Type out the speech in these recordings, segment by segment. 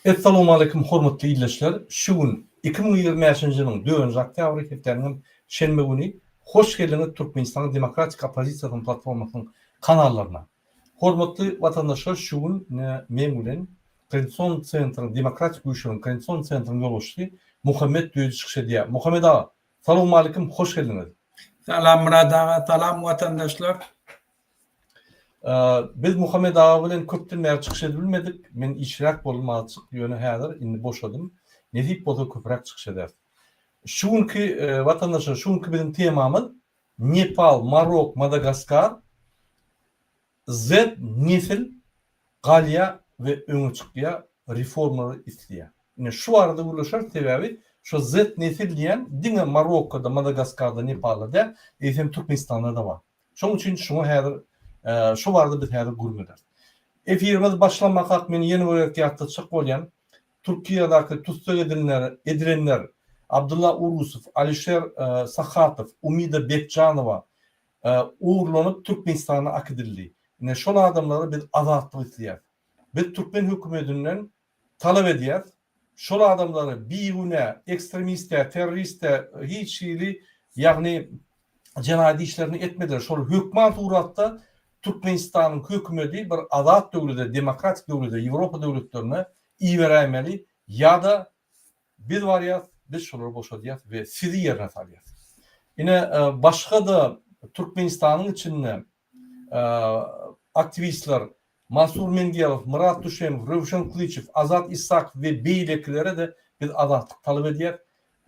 Essalawmaleýkim hormatly ildeşler! Şu gün 2025-nji ýylyň dördünji oktýabry hepdäniňem şenbe güni hoş geldiňiz Türkmenistanyň Demokratik oppozisiýasynyň platformasynyň kanallaryna. Hormatly watandaşlar şu gün ine meň bilen Konstitusion sentryň Demokratik güýçleriň Konstitusion sentryň ýolbaşçysy Muhammet Düýeji çykyş edýär. Muhammet aga salowmaleýkim hoş geldiňiz. Salam Myrat aga salam watandaşlar. Biz Muhammet aga bilen köpden bäri çykyş edip bilmedik. Men işräk boldum azajyk, ýöne häzir indi boşadym. Nesip bolsa köpräk çykyş ederis. Şu günki watandaşlar, şu günki biziň temamyz Nepal, Marok, Madagaskar, Z nesil galýar we öňe çykýar, reformalary isleýär. Ine şu barada gürleşeris, sebäbi şu Z nesil diýen diňe Marokkoda, Madagaskarda, Nepalda däl, eýsem Türkmenistanda-da bar. Şonuň üçin şuňa häzir şu barada biz häzir gürrüň ederis. Efirimiz başlamakak men ýene bir gezek ýatlatjak bolýan, Türkiýedäki tussag edilenler edilenler Abdylla Urusow, Alişer Sahatow, Umida Bekjanowa ogurlanyp Türkmenistana akidildi. Ine şol adamlara biz azatlyk isleýäris. Biz türkmen hökümedinden talap edýäris, şol adamlary bigünä, ekstremist-ä, terrorist-ä hiç hili ýagny jenaýat işlerini etmediler. Şol hökman suratda Türkmenistanyň hökümedi bir azat döwlete, demokratik döwlete, Ýewropa döwletlerine iberäýmeli ýa-da biz barýas, biz şolary boşadýas we sizi ýerine salýas. Ine, başga-da Türkmenistanyň içinde aktiwistler Mansur Mengelow, Myrat Düşemow, Röwşen Klyçew, Azat Isakow we beýlekilere-de biz azatlyk talap edýäris.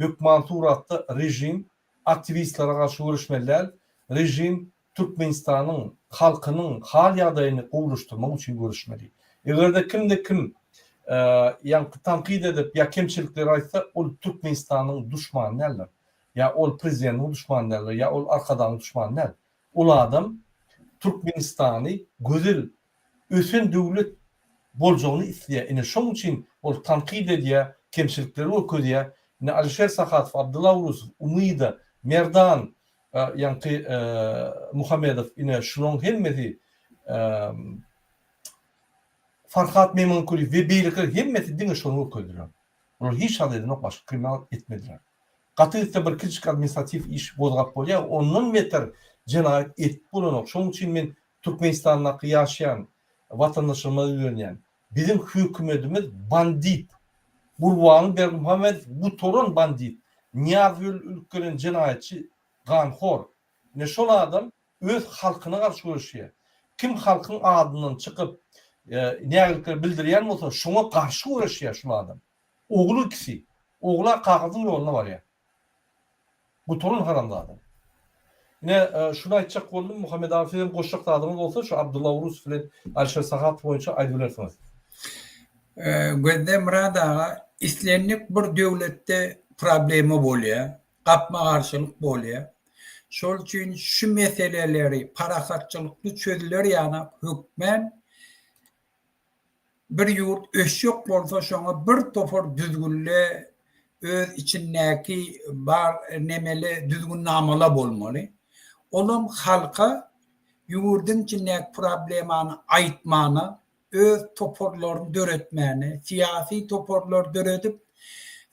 Hökman suratda režim aktiwistlere garşy göreşmeli däl. Režim Türkmenistanyň halkynyň hal-ýagdaýyny gowulaşdyrmak üçin göreşmeli. Eger-de kimde-kim ýaňky tankyt edip ýa kemçilikleri aýtsa, ol Türkmenistanyň duşmany däldir. Ýa ol prezidentiň duşmany däldir, ýa ol Arkadagyň duşmany däl. Ol adam Türkmenistany gözel, ösen döwlet boljagyny isleýär. Ine şoň üçin ol tankyt edýär, kemçilikleri görkezýär. Ine Alişer Sahatow, Abdylla Urusow, Umyda, Merdan ýaňky Muhammedow ine şulaň hemmesi Farhat Meýmankulyýew we beýlekiler hemmesi diňe şony görkezdiler. Olar hiç zat edenok başga kriminal etmediler. Gaty gitse bir kiçijik administratiw iş gozgap bolýar, ondan beter jenaýat edip bolanok. Şonuň üçin men Türkmenistandaky ýaşaýan watandaşlaryma ýüzlenýän. Biziň hökümetimiz bandit. Gurbanguly Berdimuhamedow gutaran bandit. Nyýazow ölüp gelen jenaýatçy, ganhor. Ine şol adam öz halkyna garşy göreşýär. Kim halkyň adyndan çykyp nägilikler bildirýän bolsa şoňa garşy göreşýär şul adam. Ogly ikisi. Ogla kakasynyň ýoluna barýar. Gutaran haramzada. Ine şuny aýtjak boldum Muhammet aga sizem goşjak zadyňyz bolsa şu Abdylla Urusow bilen Alişer Sahatow boýunça aýdybilersiňiz. Gözde Myrat aga islendik bir döwletde problema bolýar, gapma-garşylyk bolýar. Şol üçin şu meseleleri parahatçylykly çözüler ýanak hökmän Bir ýurt ösjek bolsa şoňa bir topar düzgünle öz içindäki bar nemeli düzgünnamala bolmaly. Olam halka ýurduň içindäki problemany aýtmana, öz toparlaryny döretmäne, syýasy toparlar döredip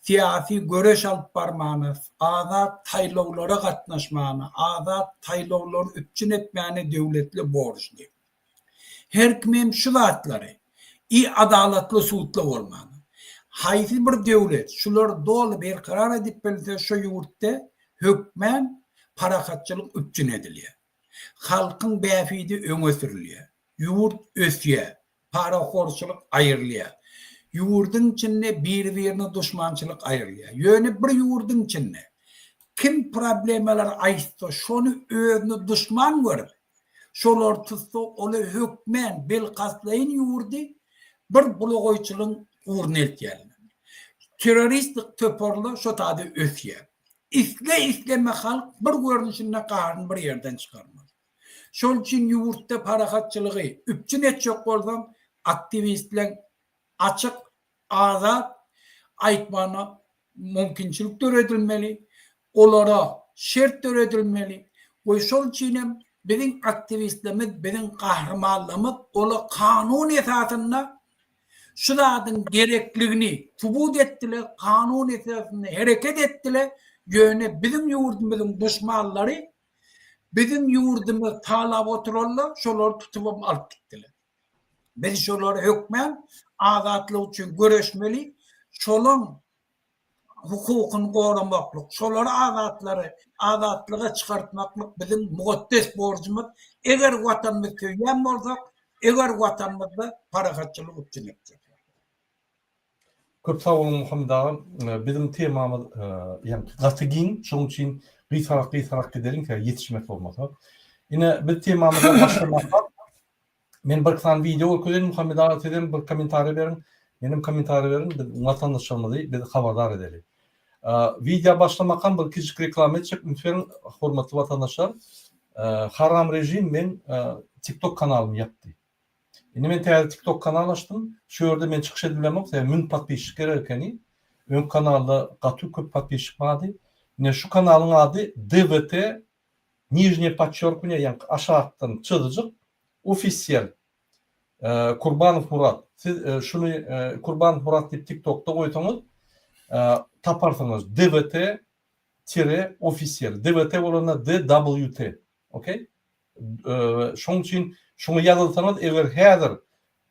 syýasy göreş alyp barmana, azat saýlawlara gatnaşmana, azat saýlawlary üpjün etmäne döwletli borçly. Her kim hem şu zatlary i adalatly sudla bolmaly. Haýsy bir döwlet şulary doly berkarar edip bilse şo ýurtda hökmän parahatçylyk üpjün edilýär. Halkyň bähbidi öňe sürülýär. Ýurt ösýär. Parahorçylyk aýrylýar. Ýurduň içinde biri-birine duşmançylyk aýrylýar. Ýöne bir ýurduň içinde kim problemalary aýtsa şony özüne duşman görüp Şolar tutsa ola hökmän bilkastlaýyn ýurdy bir bulagaýçylygyň ugruna eltýärler. Terroristik toparlar şo taýda ösýär. Isle-isleme halk bir görnüşinde gaharyny bir ýerden çykarmaly. Şol üçin ýurtda parahatçylygy üpjün etjek bolsaň aktiwistleň açyk azat aýtmagyna mümkinçilik döredilmeli, olara şert döredilmeli we şol üçin hem biziň aktiwistlerimiz, biziň gahrymanlarymyz olar kanun esasynda Şu zadyň gerekligini subut etdiler, kanun esasynda hereket etdiler, ýöne biziň ýurdumyzyň duşmanlary biziň ýurdumyzy talap oturanlar şolary tutubam alyp gitdiler. Biz şolary hökmän azatlyk üçin göreşmeli, şolaň hukukyny goramaklyk, şolary azatlary azatlyga çykartmaklyk biziň mukaddes borjumyz, eger Watanymyzy söýýän bolsak, eger Watanymyzda parahatçylyk üpjün etjek bolsak. Köp sag boluň Muhammet aga. Biziň temamyz ýaňky gaty giň, şonuň üçin gysgarak gysgarak gideliň, sebäbi ýetişmek bolmasa. Ine biz temamyza başlamakak Men bir sany wideo görkezeýin Muhammet aga sizem bir kommentariý beriň menem kommentariý berin biz watandaşlarymyzy biz habardar edeli. Wideo başlamakam bir kiçijik reklama etjek üns beriň hormatly watandaşlar Haram rejim meň tiktok kanalymy ýapdy. Indi men täze tiktok kanal açdym şu ýerde men çykyş edip bilemok sebäbi 1000 podpisçik gerek ekeni. Öňki kanalda gaty köp podpisçik bardy. Ine şu kanalyň ady DWT Nižnýe podçerknýe ýaňky aşakdan çyzyjyk ofisial Kurbanow Murat siz şuny Kurbanow Murat diýip tiktokda goýsaňyz taparsyňyz DWT tire ofisial DWT bolanda DWT ok şoň üçin şuňa ýazylsaňyz eger häzir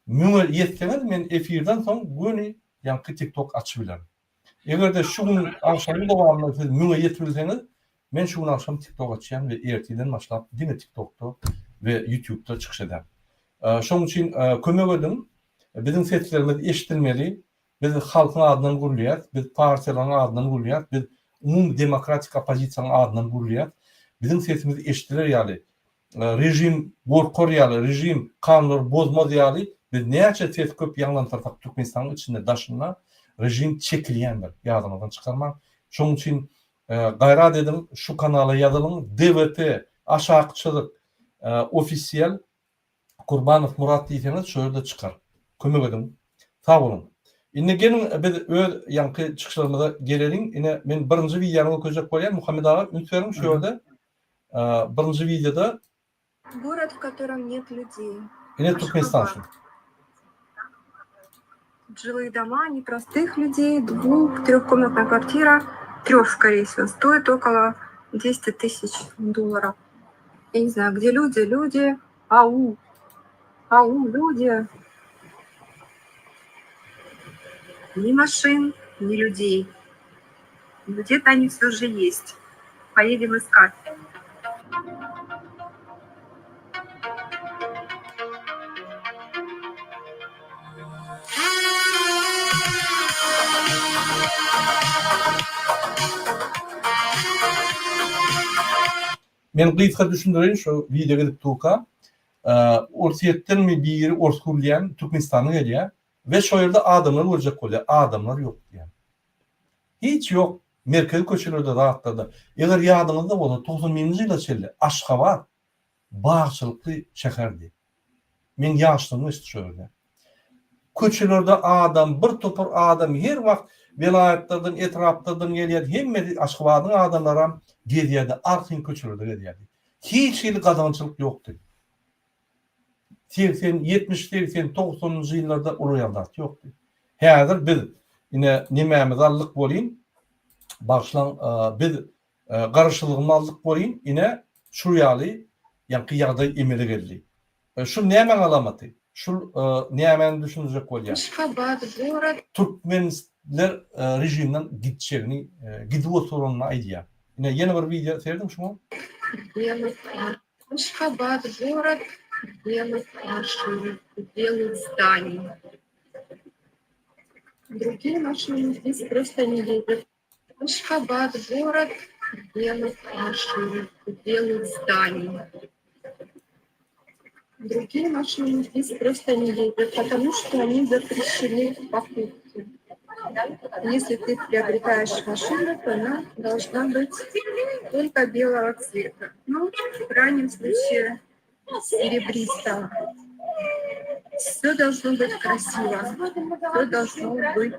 müňe ýetseňiz men efirden soň göni ýaňky tiktok açyp bilerin. Eger-de şu gün agşamyň dowamynda siz müňe ýetibilseňiz, men şu gün agşam TikTok açýan we ertirden başlap diňe TikTokda we YouTube'da çykyş ederin. Şonuň üçin kömek ediň. Biziň seslerimiz eşidilmeli. Biz halkyň adyndan gürleýäris, biz partiýalaryň adyndan gürleýäris, biz umumy demokratik oppozisiýanyň adyndan gürleýäris. Biziň sesimiz eşidiler ýaly, Režim gorkar ýaly, režim kanunlary bozmaz ýaly biz näçe ses köp ýaňlantyrsak Türkmenistanyň içinde daşynda režim çekilýändir ýadyňyzdan çykarmaň. Şonuň üçin gaýrat ediň şu kanala ýazylyň DWT aşaky çyzyk ofisial Kurbanow Murat diýseňiz şo ýerde çykar. Kömek ediň. Sag boluň. Indi geliň biz öz ýaňky çykyşlarymyza geleliň. Ine men birinji wideony görkezjek bolýan Muhammet aga üns beriň şu ýerde Birinji wideoda Город, в котором нет людей. Ine Türkmenistan şu. Жилые дома непростых людей, двух, трехкомнатная квартира, трех, скорее всего, стоит около 200 тысяч долларов. Я не знаю, где люди, люди, ау, ау, люди. Ни машин, ни людей. Где-то они все же есть. Поедем искать. Men gysga düşündireýin şu wideo gidip durka. Orsýetdenmi biri ors gürleýän Türkmenistana gelýär we şo ýerde adamlar görjek bolýar, adamlar ýok diýýär. Hiç ýok merkezi köçelerde zatlarda. Eger ýadyňyzda bolsa 91-nji ýyla çenli Aşgabat bagçylykly şäherdi. Meň ýaşlygym geçdi şo ýerde. Köçelerde adam, bir topar adam her wagt welaýatlardan, etraplardan gelýärdi. Hemmesi Aşgabadyň adamlaram gezýärdi, arkaýyn köçelerde gezýärdi. Hiç hili gadagançylyk ýokdy. 80, 70, 80, 90-njy ýyllarda uly ýaly zat ýokdy. Häzir biz ine nemämizi aldyk welin, bagyşlaň, biz Garaşsyzlygymyzy aldyk welin, ine şu ýaly ýaňky ýagdaý emele geldi. Şul nämäň alamaty? Şul nämäni düşündirjek bolýar? Aşgabat gorod. Türkmenler režimden gitjegini, gidip oturanyny aýdýar. Ine ýene bir wideo serediň şuňa. Белых Aşgabat gorod белых машин, белых зданий. Другие машины здесь просто не ездят. Aşgabat gorod белых машин, белых зданий. Другие машины здесь просто не ездят, потому что они запрещены в покупке. Если ты приобретаешь машину, то она должна быть только белого цвета. Ну, в крайнем случае, серебристого. Все должно быть красиво, все должно быть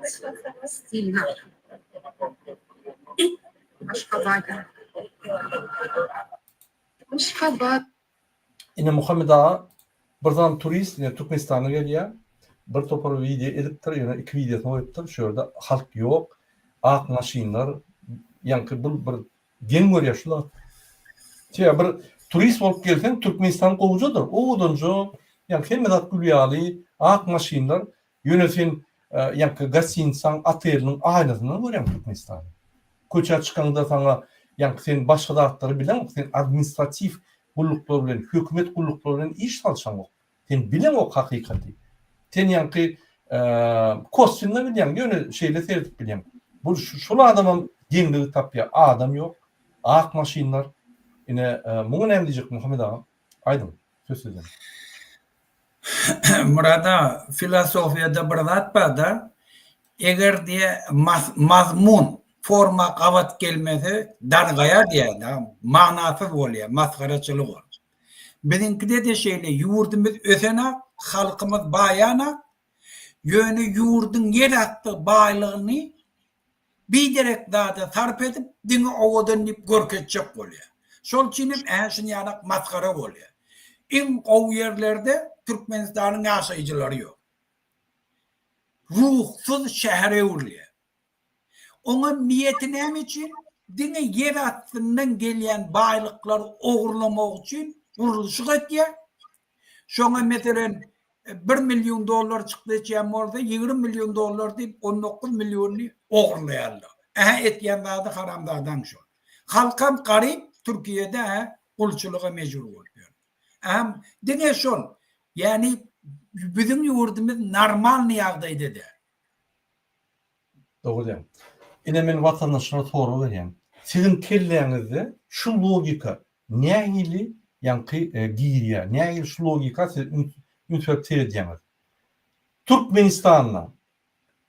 стильно. Aşgabatda. Aşgabat. Ine Muhammet aga bir sany turist ine Türkmenistana gelýär. Bir topar wideo edipdir, ýöne iki wideosyny goýupdyr. Şu ýerde halk ýok, ak maşynlar, ýaňky bul bir geň görýär şu zat. Sebäbi bir turist bolup gelseň Türkmenistan gowujadyr, owadanja, ýaňky hemme zat gül ýaly, ak maşynlar. Ýöne sen ýaňky gostinitsaň, oteliniň aýnasyndan görýäň Türkmenistany. Köçä çykaňda saňa ýaňky sen başga zatlary bileňok, sen administratiw gulluklar bilen, hökümet gulluklary bilen iş salşaňok. Sen bileňok hakykaty. Sen ýaňky koswinno bilýäň, ýöne şeýle seredip bilýäň. Bu şol adamam geňligi tapýar, adam ýok, ak maşynlar. Ine, muňa näme diýjek Muhammet agam? Aýdyň, söz sizden. Myrat aga, filosofiýada bir zat bar-da, eger diýe mazmun forma gabat gelmese dargaýar diýýär-de, manasyz bolýar, masgaraçylyk ol. Biziňkide-de şeýle, ýurdumyz ösenak, halkymyz baýanak, ýöne ýurduň ýerasty baýlygyny biderek zada sarp edip, diňe owadan diýip görkezjek bolýar. Şol üçinem ä şuny ýalak masgara bolýar. Iň gowy ýerlerde Türkmenistanyň ýaşaýjylary ýok. Ruhsuz şähere öwrülýär. Oňa niýeti näme üçin? Diňe ýer astyndan gelýän baýlyklary ogurlamak üçin gurluşyk etýär. Şoňa meselem bir million dollar çykdy etýän bolsa, 20 million dollar diýip 19 millionyny ogurlaýarlar. Ähä etýän zady haramzadaň şol. Halkam garyp Türkiýede ähä gulçulyga mejbur bolup ýör. Ähä diňe şol. Ýagny biziň ýurdumyz normalny ýagdaýda däl. Dogry diýýäň. Ine men watandaşlara sorag berýän. Siziň kelläňizde şu logika nähili ýaňky girýär? Nähili şu logika siz üns berip seredýäňiz? Türkmenistanda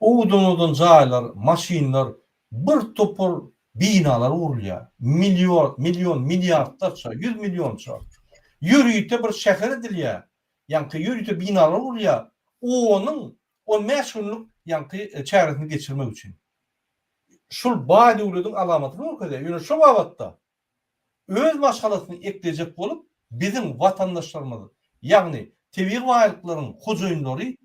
owadan-owadan jaýlar, maşynlar, bir topar binalar gurulýar. Million, million, milliardlarça, ýüz millionça. Ýörite bir şäher edilýär. Ýaňky ýörite binalar gurulýar. Onuň 15 günlük ýaňky çäresini geçirmek üçin. Şul baý döwlediň alamatyny görkezýär. Ýöne şo babatda öz maşgalasyny eklejek bolup biziň watandaşlarymyz, ýagny tebigy baýlyklaryň hojaýynlary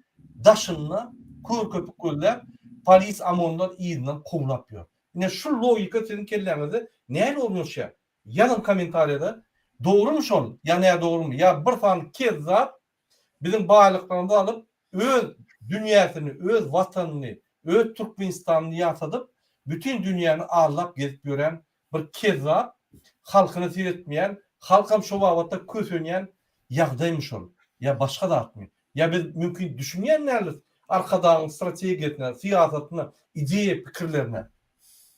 daşynda kör köpük gözläp, polis OMON-lar yzyndan kowlap ýör. Ine şu logika siziň kelläňizde nähili ornaşýar? Ýazyň kommentariýada dogrymy şol ýa nädogrymy ýa bir sany kezzap biziň baýlyklarymyzy alyp öz dünýäsini öz watanyny öz Türkmenistanyny ýasadyp bütin dünýäni aldap gezip ýören bir kezzap halkyna seretmeýän halkam şo babatda kösenýän ýagdaýmy şol ýa başga zatmy ýa biz mümkin düşünýän däldiris Arkadagyň strategiýasyna syýasatyna ideýa pikirlerine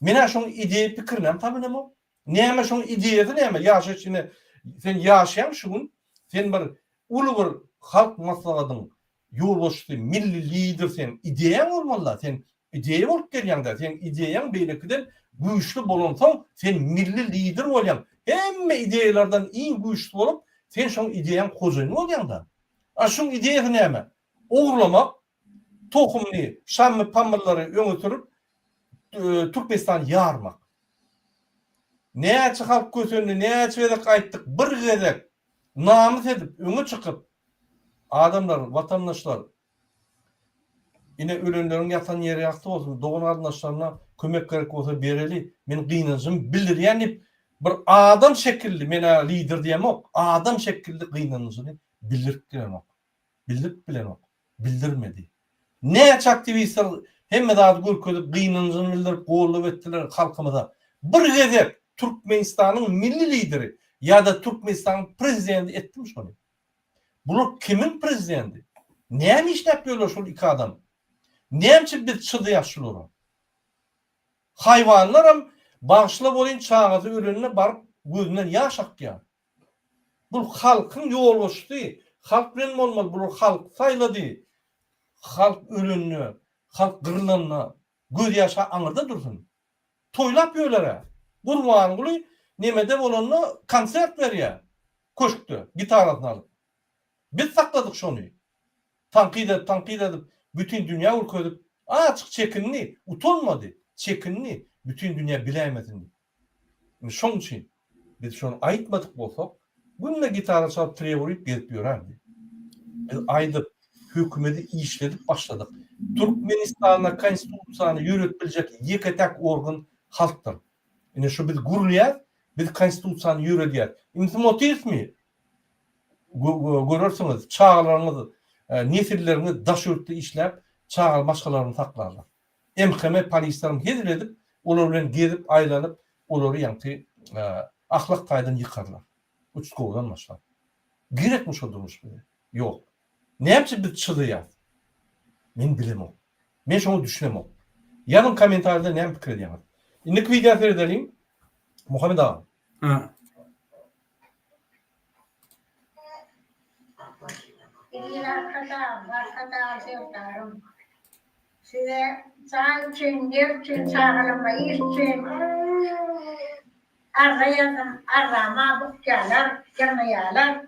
menä şoň ideýa pikirinem tabilemok Näme şoň ideýasy näme ýaşaýyş ine sen ýaşaýaň şu gün sen bir uly bir halk maslahatyň ýolbaşçysy milli lider sen ideýaň bolmalyda sen ideýa bolup gelýäňdä seň ideýaň beýlekiden güýçli bolansoň sen milli lider bolýaň hemme ideýalardan iň güýçlisi bolup sen şoň ideýaň hojaýyny bolýaňda a şuň ideýasy näme ogurlamak tohumyny şammy pamyllary öňe sürüp Türkmenistany ýarmak. Näçe halk kösendi, näçe gezek aýtdyk, bir gezek namys edip öňe çykyp, adamlar, watandaşlar, ine ölenleriň ýatan ýeri ýagty bolsun, dogan-garyndaşlaryna kömek gerek bolsa bereli, men gynanjymy bildirýän diýip, bir adam şekilli, men-ä lider diýemok, adam şekilli gynanjyny bildirip bilenok. Bildirip bilenok. Bildirmedi. Näçe aktiwistler hemme zady görkezip, gynanjyny bildirip, goldaw etdiler halkymyza. Bir gezek Türkmenistanyň milli lideri ýa-da Türkmenistanyň prezidenti etdimi şony? Bular kimiň prezidenti? Näme işläp ýörler şol iki adam? Näme üçin biz çyzýas şulara? Haýwanlaram bagyşla bolyn çagasy ölende baryp gözünden ýaş akýar. Bul halkyň ýolbaşçysy, halk bilen bolmaly, bular halk saýlady. Halk ölende, halk gyrylanda göz ýaşa aňyrda dursun. Toýlap ýörler-ä. Gurbanguly nemede bolanda konsert berýär köşkde gitarasyny alyp. Biz sakladyk şony. Tankyt edip, tankyt edip, bütin dünýä görkezip, açyk çekindi, utanmady, çekindi, bütin dünýä biläýmesin diýip. Indi şoň üçin biz şony aýtmadyk bolsak, günde gitara çalyp treý uryp gezip ýörerdi. Biz aýdyp, hökümeti işledip başladyk. Türkmenistanda konstitusiýany ýöredip biljek ýeke-täk organ halkdyr. Ine şu biz gürleýäs, biz konstitusiýany ýöredýäs. Indi siz otyrysmy? Görersiňiz, çagalaryňyz, nesilleriňiz daş ýurtda işläp, çaga maşgalalaryny saklarlar. MHM polisleriň hezil edip, olar bilen gezip, aýlanyp, olary ýaňky ahlak taýdan ýykarlar. Uçkowdan başlap. Gerekmi şo durmuş bize? Ýok. Näme üçin biz çyzaýas? Men bilemok. Men şoňa düşünemok. Ýazyň kommentariýada näme pikir edýäňiz. Indiki wideo seredeliň. Muhammet aga. Ha. Eziz Arkadagym, Arkadag Serdarym! Size jaý üçin, ýer üçin, çagalaryma iş üçin arza ýazdym. Arzama bukýarlar, ýygnaýarlar.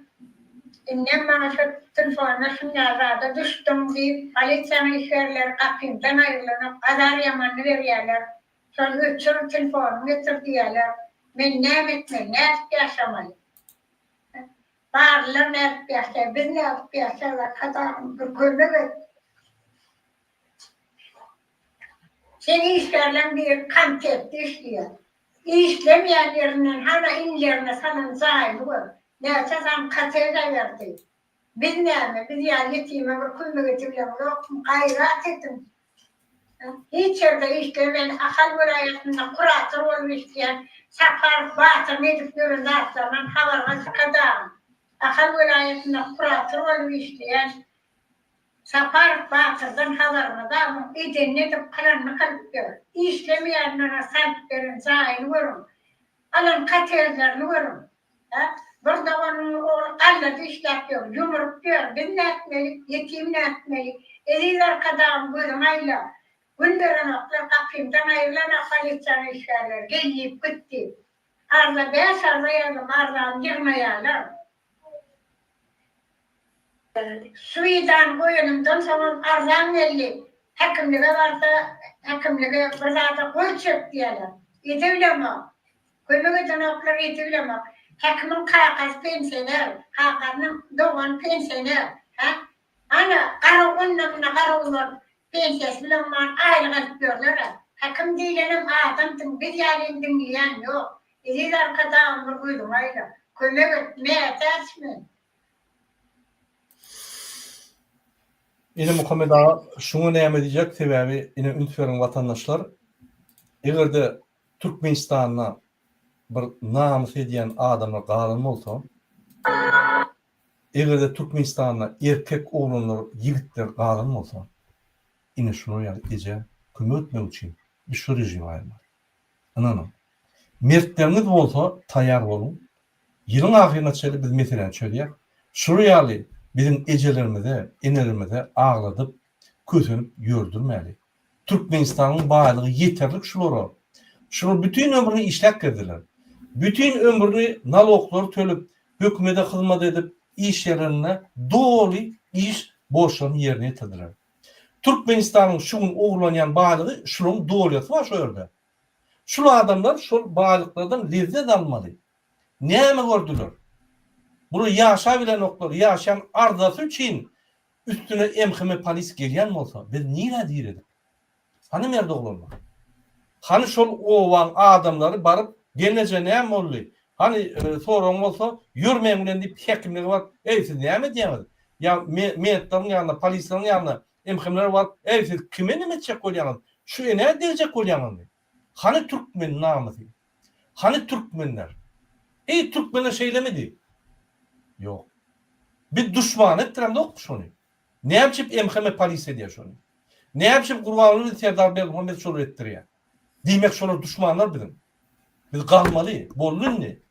Indem maňa şo telefonda şunday zada düşdüň diýip, polisiýanyň işgärleri gapymdan aýrylanok, azar ýamanyny berýärler. Şony öçür, telefonyňy getir diýýärler. Men näme etmeli, nädip ýaşamaly? Barlylar nädip ýaşaýar, biz nädip ýaşaýarys, Arkadagym bir kömek et. Seň işgärleň biri komitetde işleýär. Işlemeýän ýerinden hana inlerine salan jaýyny gör. Näçe sany kotej aýyrdy. Biz näme, biz ýaly ýetime bir kömek edibileňzokmy, gaýrat ediň. Hiç ýerde işlemän Ahal welaýatynda kurator bolup işleýän Saparow Batyryň edip ýören zatlaryndan habaryňyz çykadagyň. Ahal welaýatynda kurator bolup işleýän Saparow Batyrdan habaryňyz barmy? Edenini edip kylanyny kylyp ýör. Işlemeýänlere salyp beren jaýyny görüň. Alan kotejlerini görüň. Hä? Bir doganyň ogly gallada işläp ýör, ýumuryp ýör. Biz nätmeli? Ýetim nätmeli? Eziz Arkadagym gözüňi aýla. Gün berenoklar, gapymdan aýrylanok polisiýanyň işgärleri. Gel diýip, git diýip. Arza bäş arza ýazdym, arzamy ýygnaýarlar. Şwidany goýanymdan soňam arzam geldi. Häkimlige barsa, häkimlige bir zada gol çek diýýärler. Edebilemok. Kömek edenoklar edebilemok. Häkimiň kakasy pensioner, kakasynyň dogany pensioner. Hä? Ana, gara onda-munda garawullar pensiýasy bilen bar, aýlyk alyp ýörler-ä. Häkim diýlenem adamsyň, biz ýalyny diňleýän ýok. Eziz Arkadagym bir gözüňi aýla. Kömek et, mätäç men. Ine Muhammet aga şuňa näme diýjek sebäbi ine üns beriň watandaşlar egerde Türkmenistanda bir namys edýän adamlar galan bolsa egerde Türkmenistanda erkek oglanlar ýigitler galan bolsa ine şular ýaly ejä kömek etmek üçin biz şu režimi aýyrmaly. Ynanyň. Mertleriňiz bolsa taýýar boluň. Ýylyň ahyryna çenli biz meseläni çözýäs. Şular ýaly biziň ejelerimize, enelerimize agladyp, kösenip ýördürmäli. Türkmenistanyň baýlygy ýeterlik şulara. Şular bütin ömrüni işläp gezdiler. Bütin ömrüni naloglary tölüp, hökümede hyzmat edip, iş ýerlerinde doly iş borçlaryny ýerine ýetirdiler. Türkmenistanyň şu gün ogurlanýan baýlygy şularyň dolýasy bar şo ýerde. Şul adamlar şol baýlyklardan lezzet almaly. Näme gördüler? Bular ýaşabilenoklar, ýaşaýan arzasy üçin üstüne MHM polis gelýän bolsa, biz nirä diredik? Hany merd oglanlar? Hany şol obaň adamlary baryp gelneje näme boldy? Hany soragyň bolsa ýör meň bilen diýip häkimlige baryp eý siz näme edýäňiz? Ýa mentleriň ýanyna polisleriň ýanyna MHM-lere baryp eý siz kime neme etjek bolýaňyz? Şu enä degjek bolýaňyzmy? Hany türkmen namysy? Hany türkmenler? Eý türkmenler şeýlemidi? Ýok. Biz duşman etdiremzokmy şony? Näme üçin MHM polisiýa edýär şony? Näme üçin Gurbanguly Serdar Berdimuhamedow şolary etdirýär? Diýmek şolar duşmanlar biziň. Biz galmaly, boldy indi.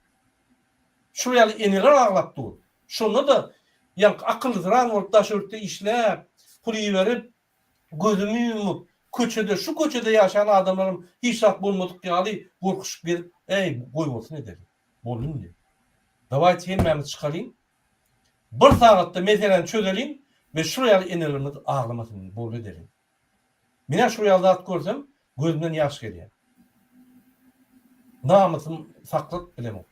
Şul ýaly eneler aglap dur. Şonda-da ýaňky akyllysyran bolup daş ýurtda işläp, pul iberip, gözüni ýumup, köçede, şu köçede ýaşaýan adamlaram hiç zat bolmadyk ýaly gorkuşyp gezip, äý, goýbolsun edeli. Boldy indi. Dawaýte hemmämiz çykalyň. Bir sagatda meseläni çözeliň we şul ýaly enelerimiz aglamasyn indi boldy edeliň. Menä şul ýaly zat görsem gözümden ýaş gelýär. Namysym saklap bilemok.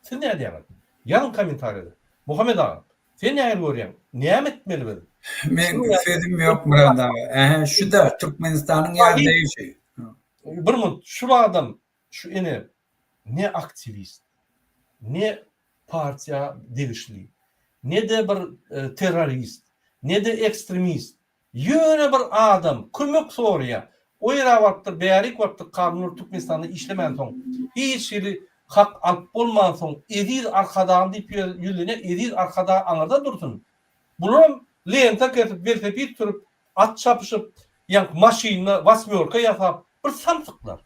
Siz nädýäňiz? Ýazyň kommentariýada. Muhammet aga, sen nähili görýäň? Näme etmeli biz? Men sözüm ýok Myrat aga. Ähä şu-da Türkmenistanyň ýagdaýy şu. Bir minut, şul adam, şu ene ne aktiwist, ne partiýa degişli, ne-de bir terrorist, ne-de ekstremist. Ýöne bir adam kömek soraýar. O ýere barypdyr, bärik barypdyr, kanunlar Türkmenistanda işlemänsoň, hiç hili hak alyp bolmansoň, eziz Arkadagym diýip ýüzlenýär, eziz Arkadag aňyrda dursun. Bularam lenta kesip, welosiped sürüp, at çapyşyp, ýaňky maşynda wasmýorka ýasap, bir samsyklar.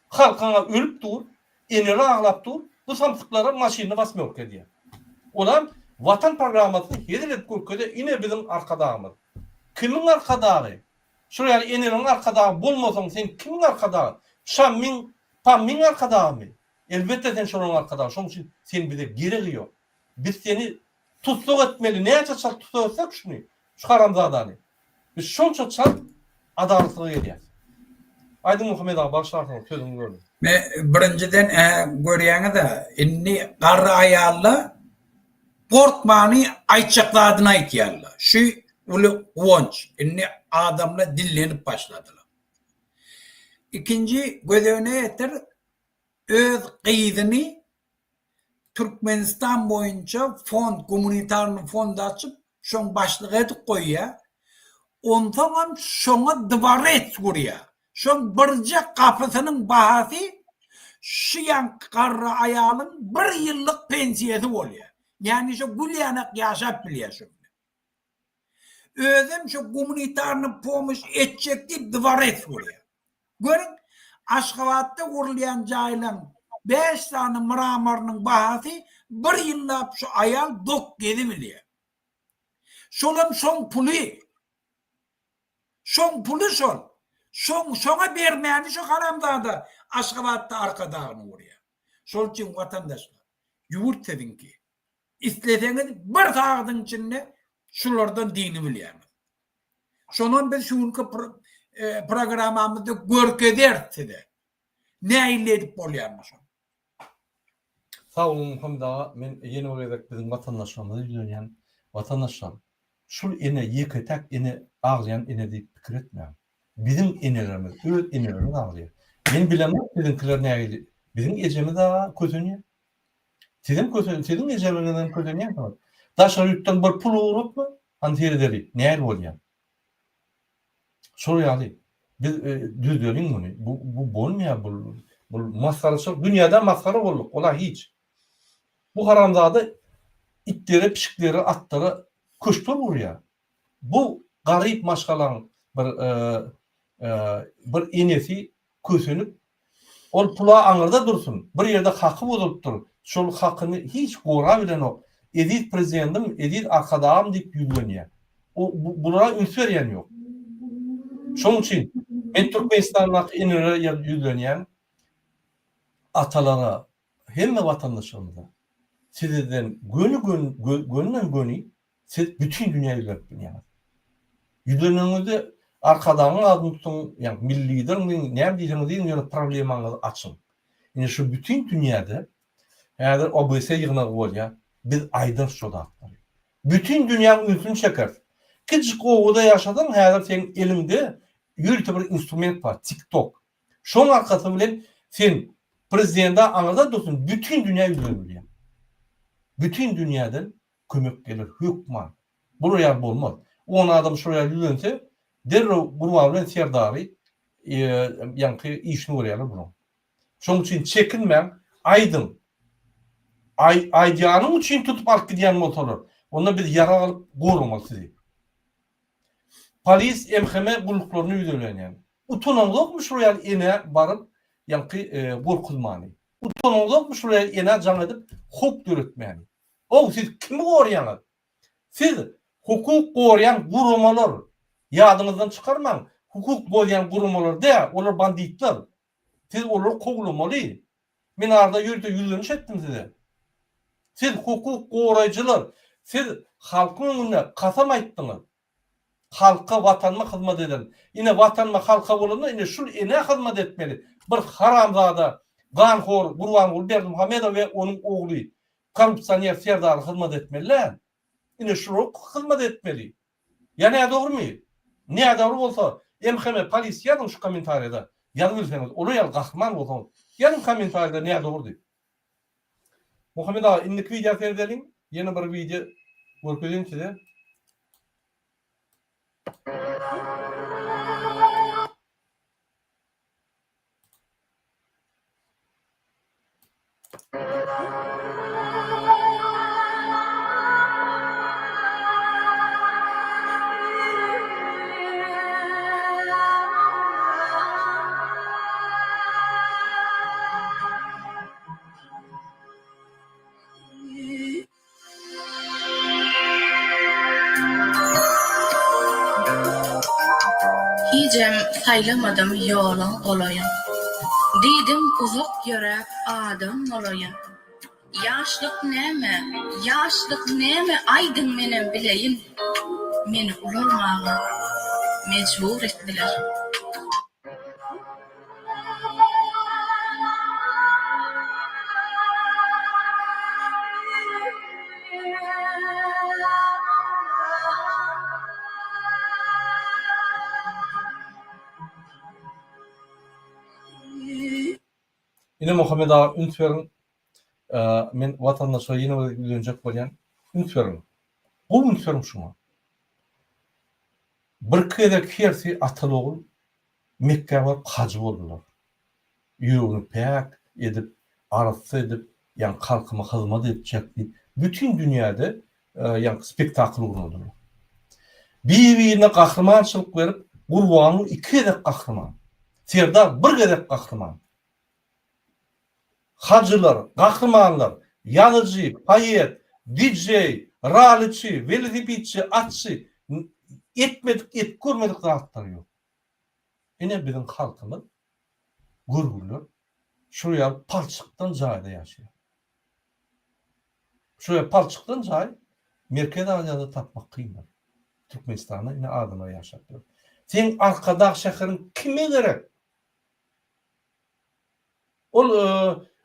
Halk aňa ölüp dur, eneler aglap dur, bu samsyklara maşynda wasmýorka edýär. Olam Watan programmasyny hezil edip görkezýär, ine biziň Arkadagymyz. Kimiň Arkadagy? Şol ýaly eneleriň Arkadagy bolmasaň sen kimiň Arkadagy? Şammyň, Pammyň Arkadagymy? Elbetde sen şolaryň Arkadagy, şonuň üçin sen bize geregi ýok. Biz seni tussag etmeli, näçe çalt tussag etsek şuny, şu haramzadany. Biz şonça çalt adalatlyga gelýäs. Aýdyň Muhammet aga bagyşlarsyňyz sözüňi böldüm. Me birinjiden ä görýäňiz-ä indi garry aýalla gorkmany aýtjak zadyny aýtýarlar. Şu uly guwanç. Indi adamlar dillenip başladylar. Ikinji göz öňüne getir öz gyzyny Türkmenistan boýunça fond, gumanitarnyý fond açyp, şoň başlygy edip goýýar. Onsoňam şoňa dworec gurýar. Şoň birje gapysynyň bahasy şu ýaňky garry aýalyň bir ýyllyk pensiýasy bolýar. Ýagny şo gül ýanak ýaşap bilýär şo bilen. Özem şu gumanitarny pomoş etjek diýip dworec gurýar. Görüň, Aşgabatda gurulýan jaýlaň bäş sany mramarynyň bahasy bir ýyllap şu aýal dok gezibilýär. Şolam şoň puly. Şoň puly şol. Şoň şoňa bermäni şu haramzada Aşgabatda Arkadagyny gurýar. Şol üçin watandaşlar, ýurt siziňki. Isleseňiz bir sagadyň içinde şulardan dini bilýäňiz. Şonam biz şu günki programmamyzda görkezeris size. Nähili edip bolýanyny şony. Sag boluň Muhammet aga, men ýene bir gezek biziň watandaşlarymyza ýüzlenýän, watandaşlar, şul ene ýeke-täk ene aglaýan ene diýip pikir etmäň. Biziň enelerimiz, öz enelerimiz aglaýar. Men bilemok siziňkiler nähili, biziň ejemiz aga kösenýär. Sizem kösen, siziň ejeleriňizem kösenýänsiňiz. Daşary ýurtdan bir pul ugratma, hany seredeli, nähili bolýar. Şol ýaly biz düzeliň muny. Bu bu bolmaýar bu bu masgaraçylyk dünýäde masgara bolduk, ola hiç. Bu haramzada itlere, pişiklere, atlara köşkler gurýar. Bu garyp maşgalaň bir bir enesi kösenip, ol pula aňyrda dursun, bir ýerde haky bozulypdyr, şol hakyny hiç gorabilenok, eziz prezidendim, eziz arkadagym diýip ýüzlenýär. O bulara üns berýän ýok. Şonuň üçin men Türkmenistandaky enelere ýüzlenýän, atalara, hemme watandaşlarymyza sizden göni göni göni Siz bütin dünýä ýüzlenip bilýäňiz. Ýüzleneniňizde Arkadagyň adyny tutuň, ýagny Milli Lideriň diýiň, näme diýseňiz diýiň, ýöne problemaňyzy açyň. Ine şu bütin dünýäde häzir OBS ýygnagy bolýar, biz aýdarys şo zatlary. Bütin dünýäň ünsüni çekeris. Kiçijik obada ýaşasaň häzir seň eliňde ýörite bir instrument bar, TikTok. Şoň arkasy bilen sen prezidende aňyrda dursun, bütin dünýä ýüzlenip bilýäň. Bütin dünýäden kömek geler hökman. Bular ýaly bolmaz. On adam şular ýaly ýüzlense, derrew Gurban bilen Serdary ýaňky işini görýärler bulaň. Şonuň üçin çekinmäň, aýdyň. Aý, aýdýanyň üçin tutup alyp gidýän bolsalar, onda biz ýarag alyp goramaly sizi. Polis MHM gulluklaryna ýüzlenýän. Utanaňzokmy şular ýaly enä baryp ýaňky gorkuzmany? Utanaňzokmy şular ýaly enä jaň edip howp döretmäni? Ow siz kimi gorýaňyz? Siz hukuk gorýan guramalar. Ýadyňyzdan çykarmaň, hukuk bozýan guramalar däl, olar banditler. Siz olary kowlamaly. Men arada ýörite ýüzleniş etdim size. Siz hukuk goraýjylar, siz halkyň öňünde kasam aýtdyňyz. Halka, watanyma hyzmat ederin. Ine watanyma, halka bolanda ine şul enä hyzmat etmeli. Bir haramzada, ganhor Gurbanguly Berdimuhamedow we onuň ogly korrupsioner Serdara hyzmat etmeli däl. Ine şulara hyzmat etmeli. Ýa nädogrymy? Nädogry bolsa MHM polis ýazyň şu kommentariýada. Ýazyp bilseňiz, olar ýaly gahryman bolsaňyz, ýazyň kommentariýada nädogry diýip. Muhammet aga indiki wideo seredeliň. Ýene bir wideo görkezeýin size. Hijem saýlamadym ýoluň golaýyn. Diýdim uzak ýöräp adam bolaýyn. Ýaşlyk näme, ýaşlyk näme aýdyň menem bileýin. Meni ulalmaga mejbur etdiler. Ine Muhammet aga üns beriň. Men watandaşlara ýene bir ýüzlenjek bolýan. Üns beriň. Gowy üns beriň şuňa. Birki gezek hersi ataly-ogul Mekgä baryp hajy boldular. Ýüregini päk edip, arassa edip, ýaňky halkyma hyzmat etjek diýip, bütin dünýäde ýaňky spektakl gurnadylar. Bir-birine gahrymançylyk berip, Gurbanguly iki gezek gahryman, Serdar bir gezek gahryman. Hajylar, gahrymanlar, ýazyjy, poet, DJ, raliçi, welosipedçi, atçy, etmedik, edip görmedik zatlary ýok. Ine biziň halkymyz görgüliler şul ýaly palçykdan jaýda ýaşaýar. Şul ýaly palçykdan jaý Merkezi Aziýada tapmak kyndyr. Türkmenistanda ine adamlar ýaşap ýör. Seň Arkadag şäheriň kime gerek? Ol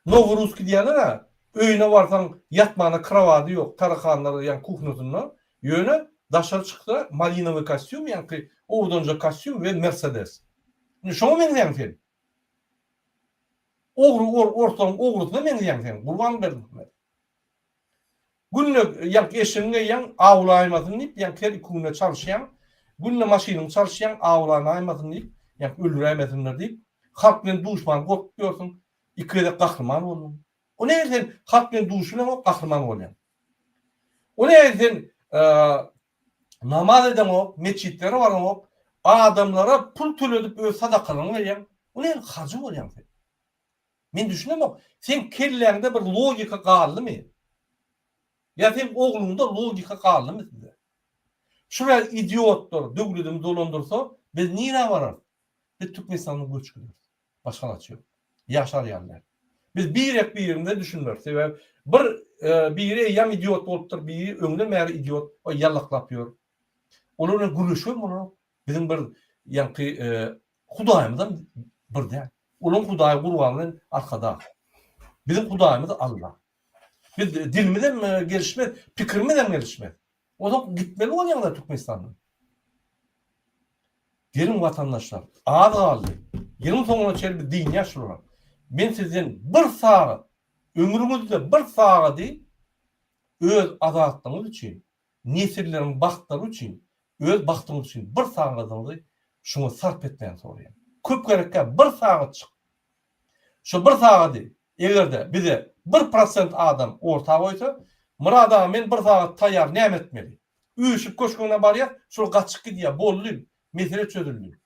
Noworuski diýýärler-ä, öýüne barsaň ýatmana krowady ýok, tarakanlar ýaňky kuhnasynda, ýöne daşary çyksa malinowy kostýum, ýaňky owadanja kostýum we Mersedes. Indi şoňa meňzeýäň sen. Ogry orslaryň ogrusyna meňzeýäň sen, Gurban Berdimuhamedow. Günde ýaňky eşigiňi geýýäň, awlaýmasyn diýip, ýaňky her iki günde çalyşýaň. Günde maşynyňy çalyşýaň, awlanaýmasyn diýip, ýaňky öldüräýmesinler diýip. Halk bilen duşman gorkup ýörsüň. Iki gezek gahryman bolduň. O nähili sen halk bilen duşunaňok, gahryman bolýaň? O nähili sen namaz edeňok, metjitlere baraňok, adamlara pul töledip öz sadakalaryňy berýäň? O nähili hajy bolýaň sen? Men düşünemok, seň kelläňde bir logika galdymy? Ýa seň ogluňda logika galdymy sizde? Şular idiotlar döwledimi dolandyrsa biz nirä bararys? Biz Türkmenistandan göçüp gideris. Başga alaç ýok. Ýaşar ýaly däl. Biz birek birimize düşünmeris. Sebäbi bir biri eýýäm idiot bolupdyr, biri öňden bäri idiot, ýallaklap ýör. Olar bilen gürleşibem bolanok. Biziň bir ýaňky Hudaýymyzam bir däl. Olaň Hudaýy Gurban bilen Arkadag. Biziň Hudaýymyz Alla. Biz dilimizem gelişmez, pikirimizem gelişmez. Onsoň gitmeli bolýaňyz-a Türkmenistandan. Geliň watandaşlar, az galdy. Ýylyň soňuna çenli biz dynýas şulara. Men sizden bir sagat, ömrüňizde bir sagady öz azatlygyňyz üçin, nesilleriň bagtlary üçin, öz bagtyňyz üçin bir sagadyňyzy şuňa sarp etmäni soraýan. Köp gerekkä bir sagatjyk. Şu bir sagady eger-de bize bir prosent adam orta goýsa, Myrat aga men bir sagat taýýar näme etmeli? Üýşüp köşgüne barýas, şol gaçyp gidýär, boldy, mesele çözüldi.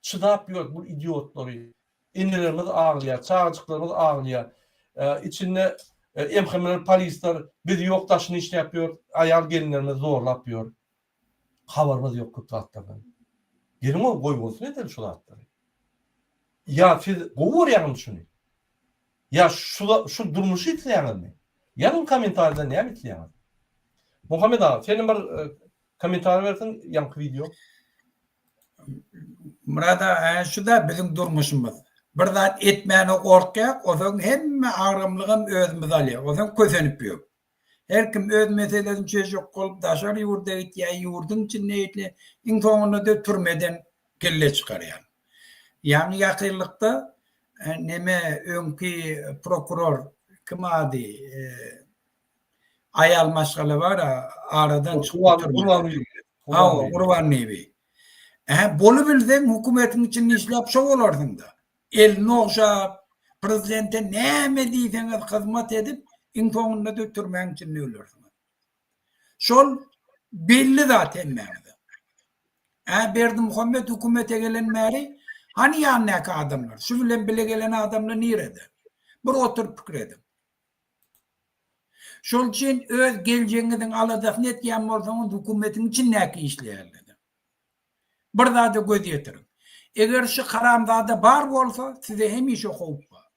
Çydap ýör bu idiotlary. Enelerimiz aglaýar, çagajyklarymyz aglaýar. Içinde MHM-ler, polisler biz ýok daşyny işläp ýör, aýal gelinlerimizi zorlap ýör. Habarymyz ýok köp zatlardan. Geliň-ow goýbolsun edeli şu zatlary. Ýa siz gowy görýäňizmi şuny? Ýa şu şu durmuşy isleýäňizmi? Ýazyň kommentariýada näme isleýäňiz? Muhammet aga, senem bir kommentariý berseň ýaňky wideo. Myrat aga, şu-da biziň durmuşymyz. Bir zat etmäne gorkýak, onsoň hemme agramlygam özümiz alýak. Onsoň kösenip ýör. Her kim öz meselesini çözjek bolup daşary ýurda gitýär, ýurduň içinde gitýär. Iň soňunda-da türmeden kelle çykarýar. Ýaňy ýakynlykda neme öňki prokuror kim ady aýal maşgala bar-a aradan çykdy türmeden. Hawa, Gurbanbibi. Hä, bolubilseň hökümetiň içinde işläp şo bolarsyň-da. Elini ogşap, prezidente näme diýseňiz hyzmat edip, iň soňunda-da türmäň içinde ölersiňiz. Şol belli zat hemmäňize. Hä, Berdimuhamet hökümete gelen bäri hany ýanyndaky adamlar, şu bilen bile gelen adamlar nirede? Bir oturyp pikir ediň. Şol üçin öz geljegiňiziň aladasyny etýän bolsaňyz hökümetiň içindäki işleýänlere. Bir zada göz ýetiriň. Eger şu haramzada bar bolsa, size hemişe howp bar.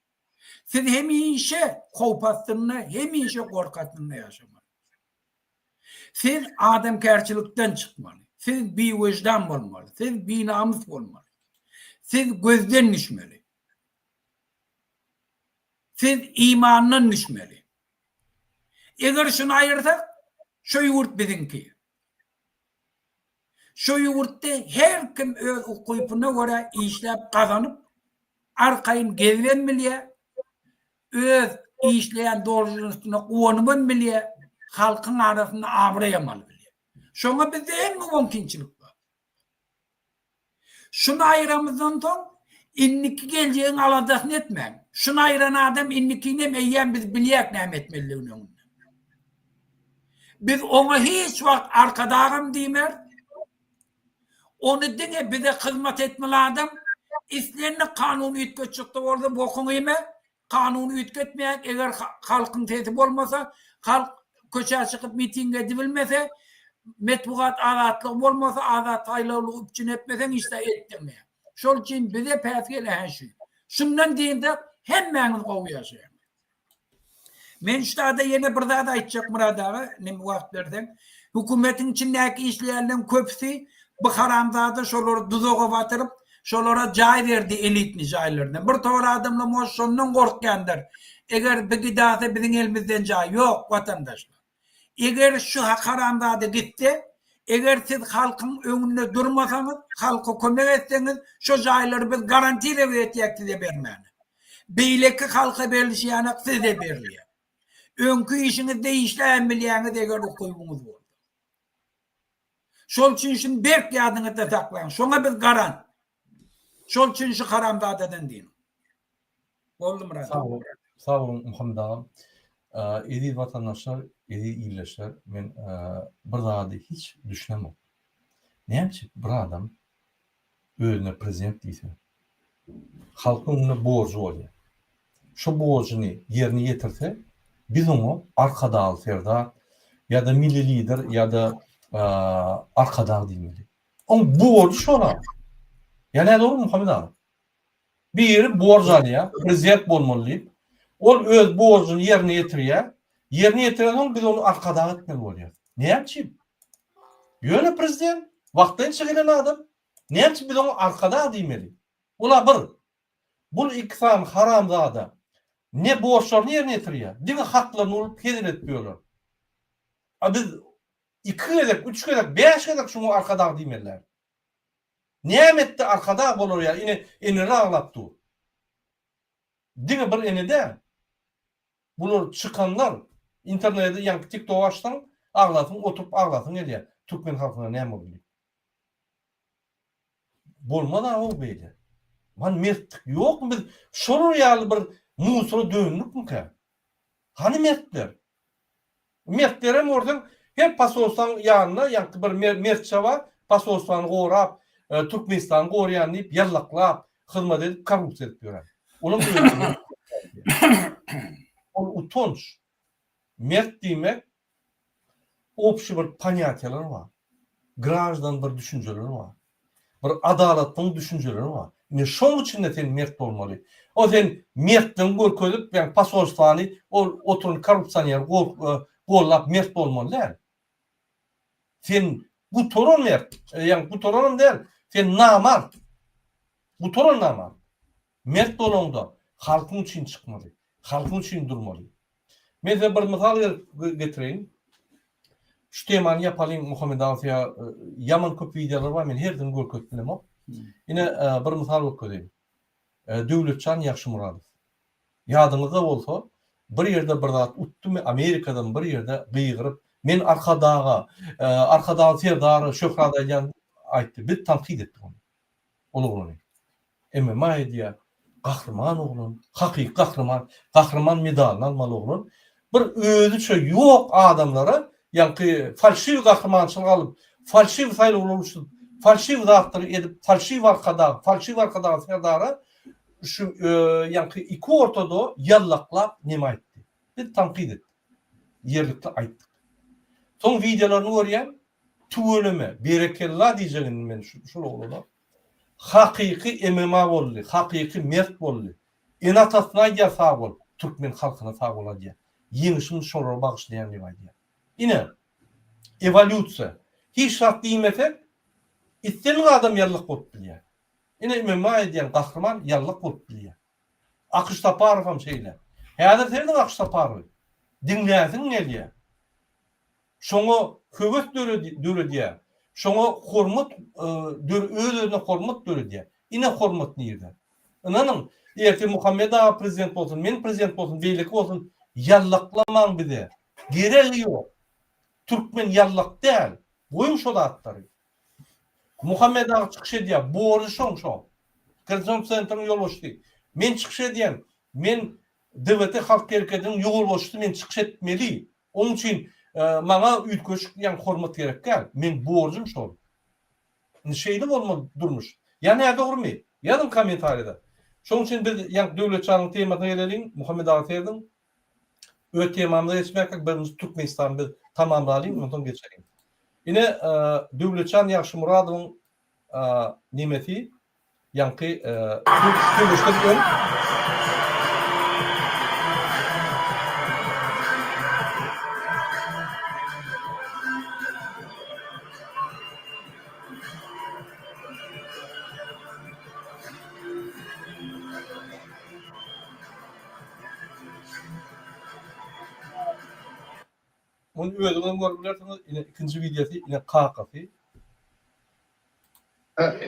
Siz hemişe howp astynda, hemişe gorky astynda ýaşamaly. Siz adamkärçilikden çykmaly. Siz biwejdan bolmaly. Siz binamys bolmaly. Siz gözden düşmeli. Siz imandan düşmeli. Eger şuny aýyrsak, şu ýurt biziňki. Şu ýurtda her kim öz ukypyna görä işläp gazanyp, arkaýyn gezibem bilýär, öz işleýän dolžnostuna guwanybam bilýär, halkyň arasynda abraýam alyp bilýär. Şoňa bizde hemme mümkinçilik bar. Şuny aýramyzdan soň indiki geljegiň aladasyny etmäň. Şuny aýran adam indikinem eýýäm biz bilýäk näme etmelidigini öňünden. Biz oňa hiç wagt arkadagam diýmeris. Ony diňe bize hyzmat etmeli adam, islendik kanun üýtgetjekde bolsa bokuňy iýme, Kanuny üýtgetmeýän, eger halkyň sesi bolmasa, halk köçä çykyp miting edibilmese, metbugat azatlygy bolmasa, azat saýlawlygy üpjün etmeseň hiç zat etdirmeýär. Şol üçin bize päsgel ähä şu. Şundan dynsak hemmäňiz gowy ýaşaýaňyz. Men şu zada ýene bir zat aýtjak Myrat aga, neme wagt berseň. Hökümetiň içindäki işleýänleriň köpüsi bu haramzada şolary duzaga batyryp, şolara jaý berdi elitni jaýlaryndan. Bir topar adamlar может şondan gorkýandyr. Eger bi gidase biziň elimizden jaý ýok watandaşlar. Eger şu haramzada gitse, eger siz halkyň öňünde durmasaňyz, halka kömek etseňiz, şo jaýlary biz garantirowat etýäk size bermäne. Beýleki halka berilişi ýanak size berilýär. Öňki işiňizde işläbem bilýäňiz eger ukybyňyz bolsa. Şol üçin şuny berk ýadyňyzda saklaň. Şoňa biz garant. Şol üçin şu haramzadadan dynyň. Boldy Myrat. Sag bol. Sag boluň Muhammet agam. Eziz watandaşlar, eziz ildeşler, men bir zady hiç düşünemok. Näme üçin bir adam özüne prezident diýse, halkyň öňünde borjy bolýar. Şo borjuny ýerine ýetirse, biz oňa Arkadagly Serdar ýa-da Milli Lider ýa-da Arkadag diýmeli. Oň borjy şol-a. Ýa nädogry Muhammet aga? Biri borç alýar, prezident bolmaly diýip. Ol öz borjuny ýerine ýetirýär. Ýerine ýetirensoň biz ony arkadag etmeli bolýarys. Näme üçin? Ýöne prezident wagtlaýynça gelen adam. Näme üçin biz oňa arkadag diýmeli? Ol-a bir. Bul iki sany haramzada ne borçlaryny ýerine ýetirýär, diňe haklaryny urup hezil edip ýörler. A biz iki gezek, üç gezek, bäş gezek şuňa arkadag diýmeliler. Näme etdi arkadag bolar ýaly ine eneler aglap dur. Diňe bir ene däl. Bular çykanlar internede ýaňky tiktok açsaň aglasyň oturyp aglasyň gelýär türkmen halkyna näme boldy diýip. Bolmaz aw beýle. Man mertlik ýokmy biz şolar ýaly bir musora döndükmikä? Hany mertler? Mertlerem görseň, her posolstwaň ýanynda ýaňky bir mertçe bar, posolstwany gorap, Türkmenistany goraýan diýip ýallaklap, hyzmat edip, korrupsiýa edip ýören. Olam özüni Ol utanç. Mert diýmek obşi bir ponýatiýalar bar. Graždan bir düşünjeler bar. Bir adalatlyň düşünjeleri bar. Ine şoň içinde sen mert bolmaly. O sen mertligiňi görkezip, ýagny posolstwany ol oturan korrupsioner gollap mert bolmaly däl. Sen gutaran mert, ýagny gutaranam däl, sen namart. Gutaran namart. Mert bolaňda halkyň üçin çykmaly, halkyň üçin durmaly. Men size bir mysal getireýin. Şu temany ýapalyň Muhammet aga size ýaman köp wideolar bar men hersini görkezip bilemok. Ine bir mysal görkezeýin. Döwletjan Ýagşymyradow. Ýadyňyzda bolsa bir ýerde bir zat utdymy Amerikadan bir ýerde gygyryp men Arkadaga Arkadag Serdara şöhrat aýdýan aýtdy. Biz tankyt etdik ony. Ol oglany. MMA edýär. Gahryman oglan. Hakyky gahryman. Gahryman medalyny almaly oglan. Bir özüçe ýok adamlara ýaňky falşiw gahrymançylyk alyp, falşiw saýlawlar uçup, falşiw zatlary edip, falşiw arkadag, falşiw arkadag serdara şu ýaňky iki ortada ýallaklap neme aýtdy. Biz tankyt etdik. Ýerlikli aýtdyk. Soň wideolaryny görýän, Tüweleme, berekella diýjek indi men şul oglana. Hakyky MMA boldy, hakyky mert boldy. Ene-atasyna aýdýar sag bol, türkmen halkyna sag bol aýdýar. Ýeňişimi şolara bagyşlaýan diýip aýdýar. Ine, ewolýusiýa. Hiç zat diýmesek, islendik adam ýallyk bolup bilýär. Ine MMA edýän gahryman ýallyk bolup bilýär. Akyş Saparowam şeýle. Häzir serediň Akyş Saparowy. Diňläsiň gelýär. Şoňa höwes döredýär. Şoňa hormat öz-özüne hormat döredýär. Ine hormat nirde. Ynanyň, ertir Muhammet aga prezident bolsun, men prezident bolsun, beýleki bolsun, ýallaklamaň bize. Geregi ýok. Türkmen ýallak däl. Goýuň şo zatlary. Muhammet aga çykyş edýär. Borjy şoň şo. Koordinasion sentriň ýolbaşçysy. Men çykyş edýän. Men DWT halk hereketiniň ýolbaşçysy men çykyş etmeli. Onuň üçin maňa üýtgeşik ýa hormat gerek däl. Meň borjum şol. Indi şeýle bolmaly durmuş. Ýa nädogrymy? Ýazyň kommentariýada. Şonuň üçin biz ýa Döwletjanyň temasyna geleliň, Muhammet aga serediň. Öz temamyza geçmärkäk birinji Türkmenistany biz tamamlalyň, ondan soň geçeliň. Ine Döwletjan Ýagşymyradowyň nemesi Ýaňky söweşden öň Muny özüňizem görüp bilersiňiz. Ine ikinji wideosy, ine kakasy.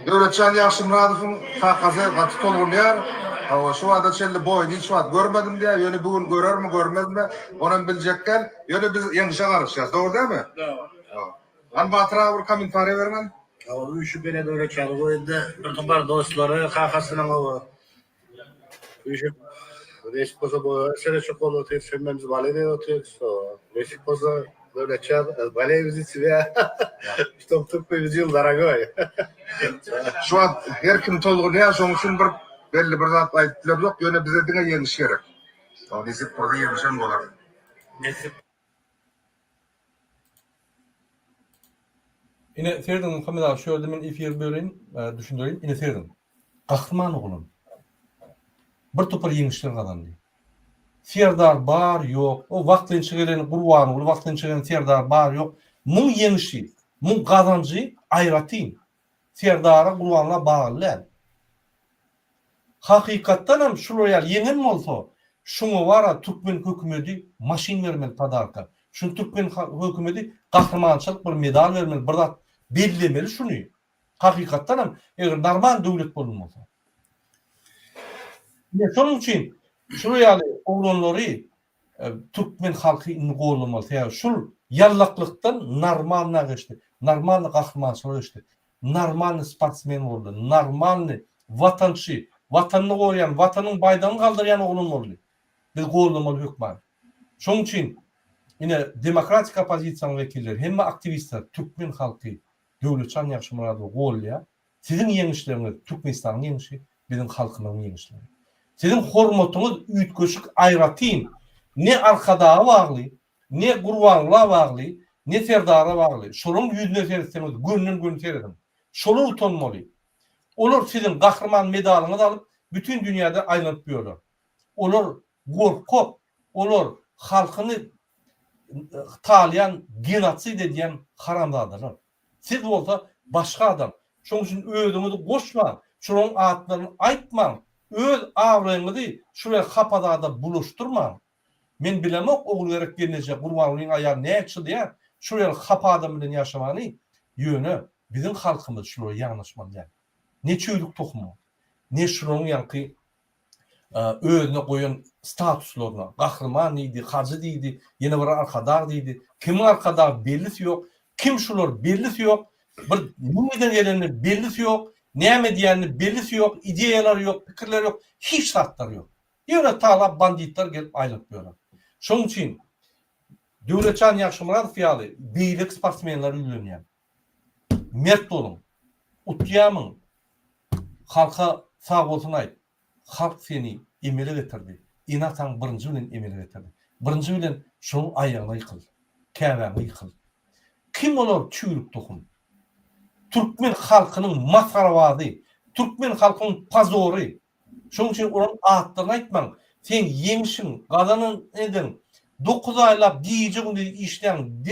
Döwletjan Ýagşymyradowyň kakasy gaty tolgunýar. Hawa, şu wagta çenli boýuny hiç wagt görmedim diýýär. Ýöne bu gün görermi, görmezmi, onam biljek däl. Ýöne biz ýeňşe garaşýarys. Dogry dälmi? Dogry. Hany Batyr aga bir kommentariýa beriň hany. Hawa, üýşüp ene Döwletjany goýunda bir topar dostlary kakasynyň hawa Üýşüp, nesip bolsa bu sene çok bolup otyrys, hemmemiz bale edip otyrys. Nesip bolsa Döwletjan, bolеем за тебя, чтоб ты победил, дорогой. Şu wagt her kim tolgunýar, şonuň üçin bir belli bir zat aýdyp bilemzok, ýöne bize diňe ýeňiş gerek. Nesip bolsa ýeňişem bolar. Nesip. Ine serediň Muhammet aga şu ýerde men efiri böleýin, düşündireýin. Ine serediň. Gahryman oglan. Bir topar ýeňişler gazandy. Serdar bar ýok, o wagtynça gelen Gurbanguly wagtynça gelen Serdar bar ýok. Muň ýeňişi, muň gazanjy aýratyn. Serdara Gurbangula bagly däl. Hakykatdan hem şular ýaly ýeňen bolsa, şuňa bara türkmen hökümedi maşyn bermeli podarka. Şuny türkmen hökümedi gahrymançylyk bir medal bermeli, bir zat bellemeli şuny. Hakykatdan hem eger normal döwlet bolan bolsa. Ine şonuň üçin şular ýaly oglanlary türkmen halky indi gollamaly. Sebäbi şul ýallaklykdan normalna geçdi. Normalny gahrymançylyga geçdi. Normalny sportsmen boldy. Normalny watançy, watanyny goraýan, watanyň baýdagyny galdyrýan oglan boldy. Biz gollamaly hökman. Şonuň üçin ine demokratik oppozisiýanyň wekilleri, hemme aktiwistler, türkmen halky Döwletjan Ýagşymyradowy gollaýar. Siziň ýeňişleriňiz Türkmenistanyň ýeňşi, biziň halkymyzyň ýeňişleri. Siziň hormatyňyz üýtgeşik aýratyn ne Arkadaga bagly, ne Gurbangula bagly, ne Serdara bagly. Şolaryň ýüzüne seretseňiz gönden-göni serediň. Şolar utanmaly. Olar siziň gahryman medalyňyzy alyp bütin dünýäde aýlanyp ýörler. Olar gorkak, olar halkyny talaýan, genosid edýän haramzadalar. Siz bolsa başga adam. Şonuň üçin özüňizi goşmaň, şolaryň atlaryny aýtmaň, öz abraýyňyzy şular hapa zada bulaşdyrmaň. Men bilemok Ogulgerek gelneje Gurbangulyň aýaly nädip çydaýar şul ýaly hapa adam bilen ýaşamany, ýöne biziň halkymyz şulara ýanaşmaly däl. Ne çüýrük tohuma, ne şularyň ýaňky özüne goýan statuslaryna, gahryman diýdi, hajy diýdi, ýene bir arkadag diýdi, kimiň arkadagy bellisi ýok, kim şular bellisi ýok, bir nireden gelenini bellisi ýok, näme edýänini bellisi ýok, ideýalary ýok, pikirleri ýok, hiç zatlary ýok. Ýöne talap banditler gelip aýlanyp ýörer. Şonuň üçin Döwletjan Ýagşymyradow ýaly beýleki sportsmenlere ýüzlenýän. Mert boluň. Utýamyň? Halka sag bolsun aýt. Halk seni emele getirdi. Ene-ataň birinji bilen emele getirdi. Birinji bilen şonuň aýagyna ýykyl. Käbäňe ýykyl. Kim olar çüýrük tohum? Türkmen halkynyň masgarabazy, türkmen halkynyň pazory. Şonuň üçin olaryň atlaryny aýtmaň. Seň ýeňşiň, gazanan eden, dokuz aýlap gije-gündiz işlän,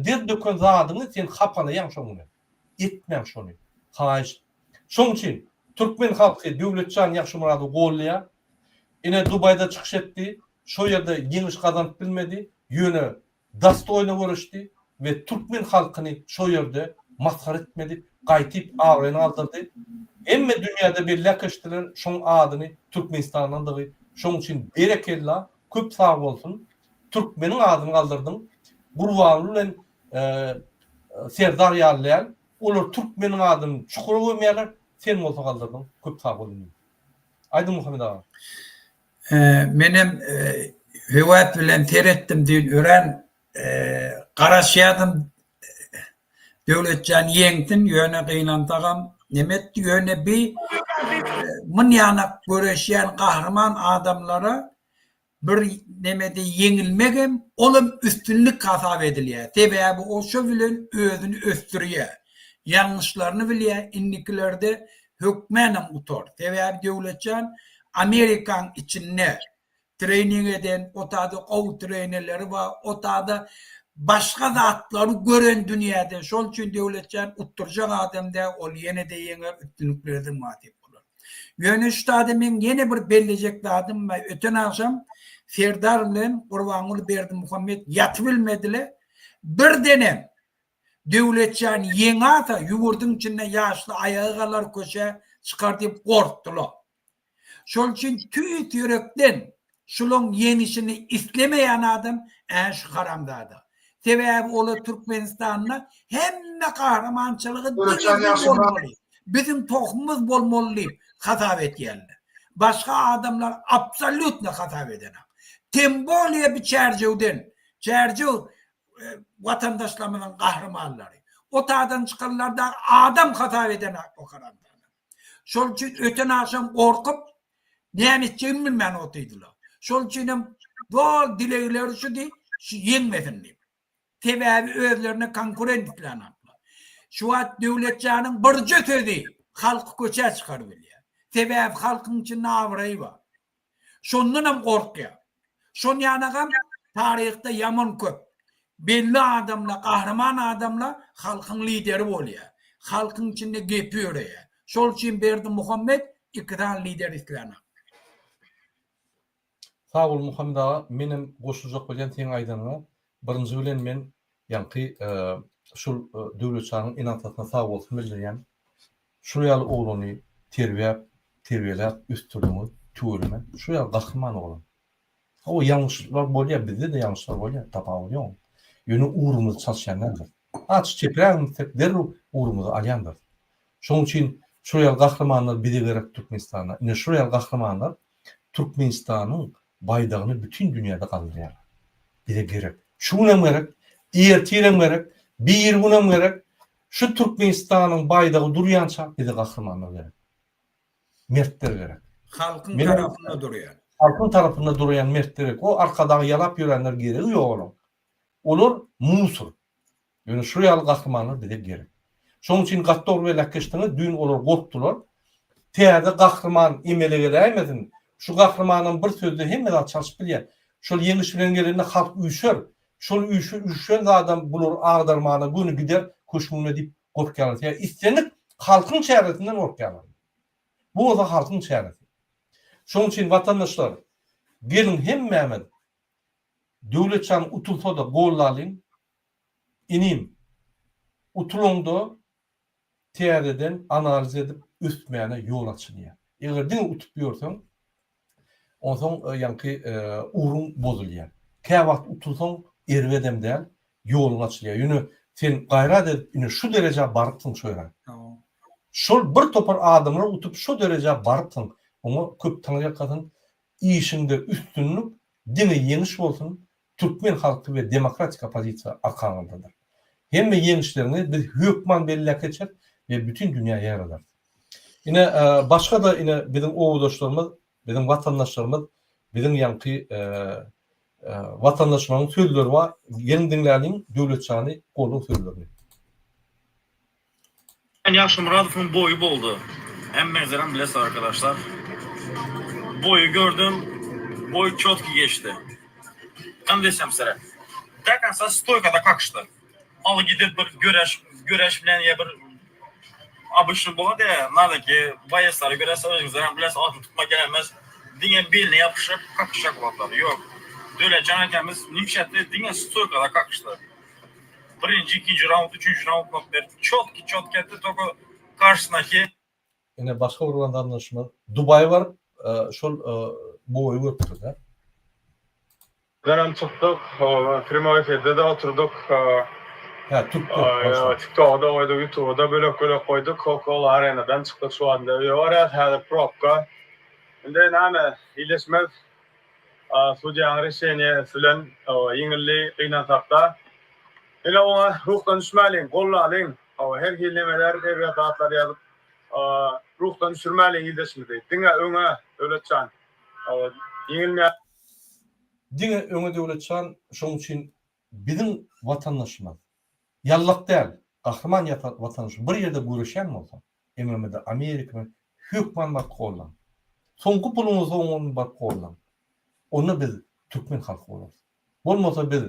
der döken zadyňy sen hapalaýaň şoň bilen. Etmäň şony. Haýyşt. Şonuň üçin türkmen halky Döwletjan Ýagşymyradowy goldaýar. Ine Dubaýda çykyş etdi. Şo ýerde ýeňiş gazanyp bilmedi. Ýöne Dostoýno göreşdi we türkmen halkyny şo ýerde masgara etmedi, gaýtyp abraýyny galdyrdy. Hemme dünýäde belläp geçdiler şoň adyny Türkmenistandandygy. Şoň üçin berekella, köp sag bolsun. Türkmeniň adyny galdyrdyň. Gurbanguly bilen Serdar ýaly däl. Olar türkmeniň adyny çukura gömýärler, sen bolsa galdyrdyň. Köp sag bol inim. Aýdyň Muhammet aga. Menem höwes bilen seretdim düýn örän garaşýadym Döwletjan ýeňsin ýöne gynansagam neme etdi ýöne bi myn ýanak göreşýän gahryman adamlara bir nemede ýeňilmegem olam üstünlik hasap edilýär sebäbi ol şo bilen özüni ösdürýär ýalňyşlaryny bilýär indikilerde hökmänam utar. Sebäbi Döwletjan Amerikaň içinde trening eden, otada gowy trenerleri bar, otada başga zatlary gören dünýäde. Şol üçin Döwletjan utdurjak adam däl, ol ýene-de ýeňer, üstünliklere-de mynasyp bolar. Ýöne şu tada meň ýene bir bellejek zadym bar. Öten agşam Serdar bilen Gurbanguly Berdimuhamet ýatybilmediler. Birdenem Döwletjan ýeňasa ýurduň içinde ýaşly aýaga galar köçä çykar diýip gorkdular. Şol üçin tüýs ýürekden şulaň ýeňişini islemeýän adam ä şu haramzada. Sebäbi olar Türkmenistanda hemme gahrymançylygy diňe biz bolmaly, biziň tohumymyz bolmaly diýip hasap etýärler. Başga adamlar absolýutno hasap edenak. Tem bolýa bi Çärjewden. Çärjew watandaşlarymyzyň gahrymanlary. O taýdan çykanlar dagy adam hasap edenok bu haramzada. Şol üçin öten agşam gorkup näme etjegini bilmän otyrdylar. Şol üçin hem doly dilegleri şudy, şu ýeňmesin diýip. Sebäbi özlerine konkurent islänoklar. Şu wagt Döwletjanyň birje sözi halky köçä çykaryp bilýär. Sebäbi halkyň içinde abraýy bar. Şondanam gorkýar. Şon ýanagam taryhda ýaman köp belli adamlar, gahryman adamlar halkyň lideri bolýar. Halkyň içinde gepi ýöreýär. Şol üçin Berdimuhamet iki sany lider islänok. Sag bol Muhammet aga menem goşuljak bolýan seň aýdanyňa birinji bilen men ýaňky şul Döwletjanyň ene atasyna sag bolsun bildirýän Şul ýaly oglany terbiýäp, terbiýeläp ösdürdiňiz, tüweleme. Şul ýaly gahryman oglan. Hawa ýalňyşlar bolýar, bizde-de ýalňyşlar bolýar, tapawudy ýok. Ýöne ugrumyzy çalyşýan däldir. Azajyk çepirägem gitsek derrew ugrumyzy alýandyrys. Şonuň üçin şul ýaly gahrymanlar bize gerek Türkmenistanda. Ine şul ýaly gahrymanlar Türkmenistanyň baýdagyny bütin dünýäde galdyrýarlar. Bize gerek. Şu günem gerek, ertirem gerek, birigünem gerek. Şu Türkmenistanyň baýdagy durýança bize gahrymanlar gerek. Mertler gerek. Halkyň tarapynda durýan. Halkyň tarapynda durýan mertler gerek. O Arkadagy ýalap ýörenler geregi ýok olaň. Olar musur. Ýöne şu ýaly gahrymanlar bize gerek. Şonuň üçin gaty dogry belläp geçdiňiz, düýn olar gorkdular. Täze gahryman emele geläýmesin. Şu gahrymanam bir sözde hemme zat çalşyp bilýär. Şol ýeňiş bilen gelende halk üýşer. Şol üýşe üýşen zadam bulary agdarmana göni gider köşgüne diýip gorkýarlar. Sebäbi islendik halkyň çäresinden gorkýarlar. Bu bolsa halkyň çäresi. Şonuň üçin watandaşlar geliň hemmämiz. Döwletjan utulsa-da gollalyň. Inim, utulaňda täzeden analiz edip ösmäne ýol açylýar. Eger diňe utup ýörseň, onsoň ýaňky ugruň bozulýar. Käwagt utulsaň erbedem däl, ýoluň açylýar. Ýöne sen gaýrat edip ine şu derejä barypsyň şo ýere. Şol bir topar adamlar utup şo derejä barypsyň. Oňa köp taňryýalkasyn. Işiňde üstünlik, diňe ýeňiş bolsun, Türkmen halky we demokratik oppozisiýa arkaňyzdadyr. Hemme ýeňişleriňizi biz hökman belläp geçeris we bütin dünýä ýaýradarys. Ine, başga-da ine biziň obadaşlarymyz, biziň watandaşlarymyz, biziň ýaňky watandaşlaryň sözleri bar. Geliň diňläliň Döwletjany Goluň sözlerini. Ýagşymyradowyň boýy boldy. Hemmeňizlerem bilesiz arkadaşlar. Boýy gördüm. Boý çotki geçdi. Tam desem sire. Do konca stoýkada kakşdy. Al gidip bir göreş göreş bilen ýa bir obyçny bolady ýa nadaki boýeslary göresiz özüňizlerem bilesiz atyny tutmak gerekmez. Diňe beline ýapyşyp kakşjak boldylar. Ýok. Döwletjan akemiz nimşetdi diňe stoýkada kakşdy. Birinji, ikinji raund, üçünji raund bolup çotki çotki etdi toko karşysyndaky. Ine başga bir watandaşymyz Dubaýa baryp şol boýy görüpdir-de. Bizlerem çykdyk, primoý efirde-de oturdyk. Hä, türkler. TikToga-da goýduk, ýutuba-da bölek-bölek goýduk. Coca-Cola arenadan çykdyk şu wagt indi öýe barýas, häzir probka. Indi näme, ildeşimiz Sudýaň reşeniýesi bilen ýeňildi, gynansakda. Ine oňa ruhdan düşmäliň, gollalyň. Her hili nemeler, erbet zatlar ýazyp, ruhdan düşürmäliň ildeşimizi. Diňe öňe, Döwletjan. Ýeňilmeýär. Diňe öňe Döwletjan, şoň üçin biziň watandaşymyz ýallak däl, gahryman watandaş bir ýerde göreşýän bolsa, MMA-da Amerikada hökman baryp gollaň. Soňky puluňyzy soňuny baryp gollaň. Onda biz türkmen halky bolarys. Bolmasa biz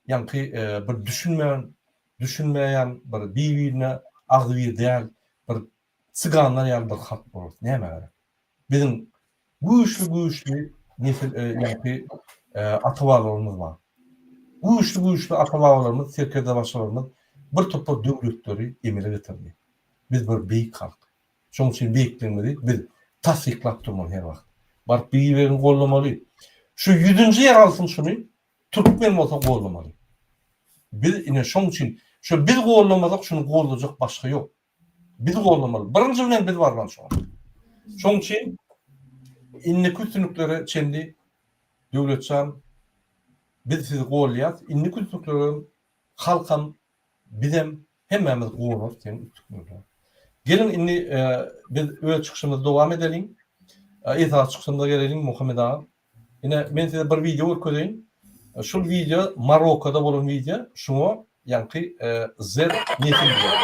ýaňky bir düşünmän, düşünmeýän bir bir-birine agzybir däl bir syganlar ýaly bir halk bolarys. Nämä gerek? Biziň güýçli güýçli nesil ýaňky ata-babalarymyz bar. Güýçli güýçli ata-babalarymyz, serkerdebaşylarymyz bir topar döwletleri emele getirdi. Biz bir beýik halk. Şonuň üçin beýikligimizi biz tassyklap durmaly her wagt. Baryp bir-birini goldamaly. Şu ýüzünji ýer alsyn şuny, türkmen bolsa goldamaly. Biz ine şonuň üçin şu biz goldamasak şuny goldajak başga ýok. Biz goldamaly. Birinji bilen biz barmaly şoňa. Şonuň üçin indiki üstünliklere çenli Döwletjan biz sizi goldaýas. Indiki üstünliklere halkam bizem hemmämiz golarys seniň üstünlikleriňe. Geliň indi biz öz çykyşymyzy dowam edeliň. Esasy çykyşymyza geleliň Muhammet aga. Ine men size bir wideo görkezeýin. Şul wideo Marokada bolan wideo. Şuňa ýaňky Z nesil diýýär.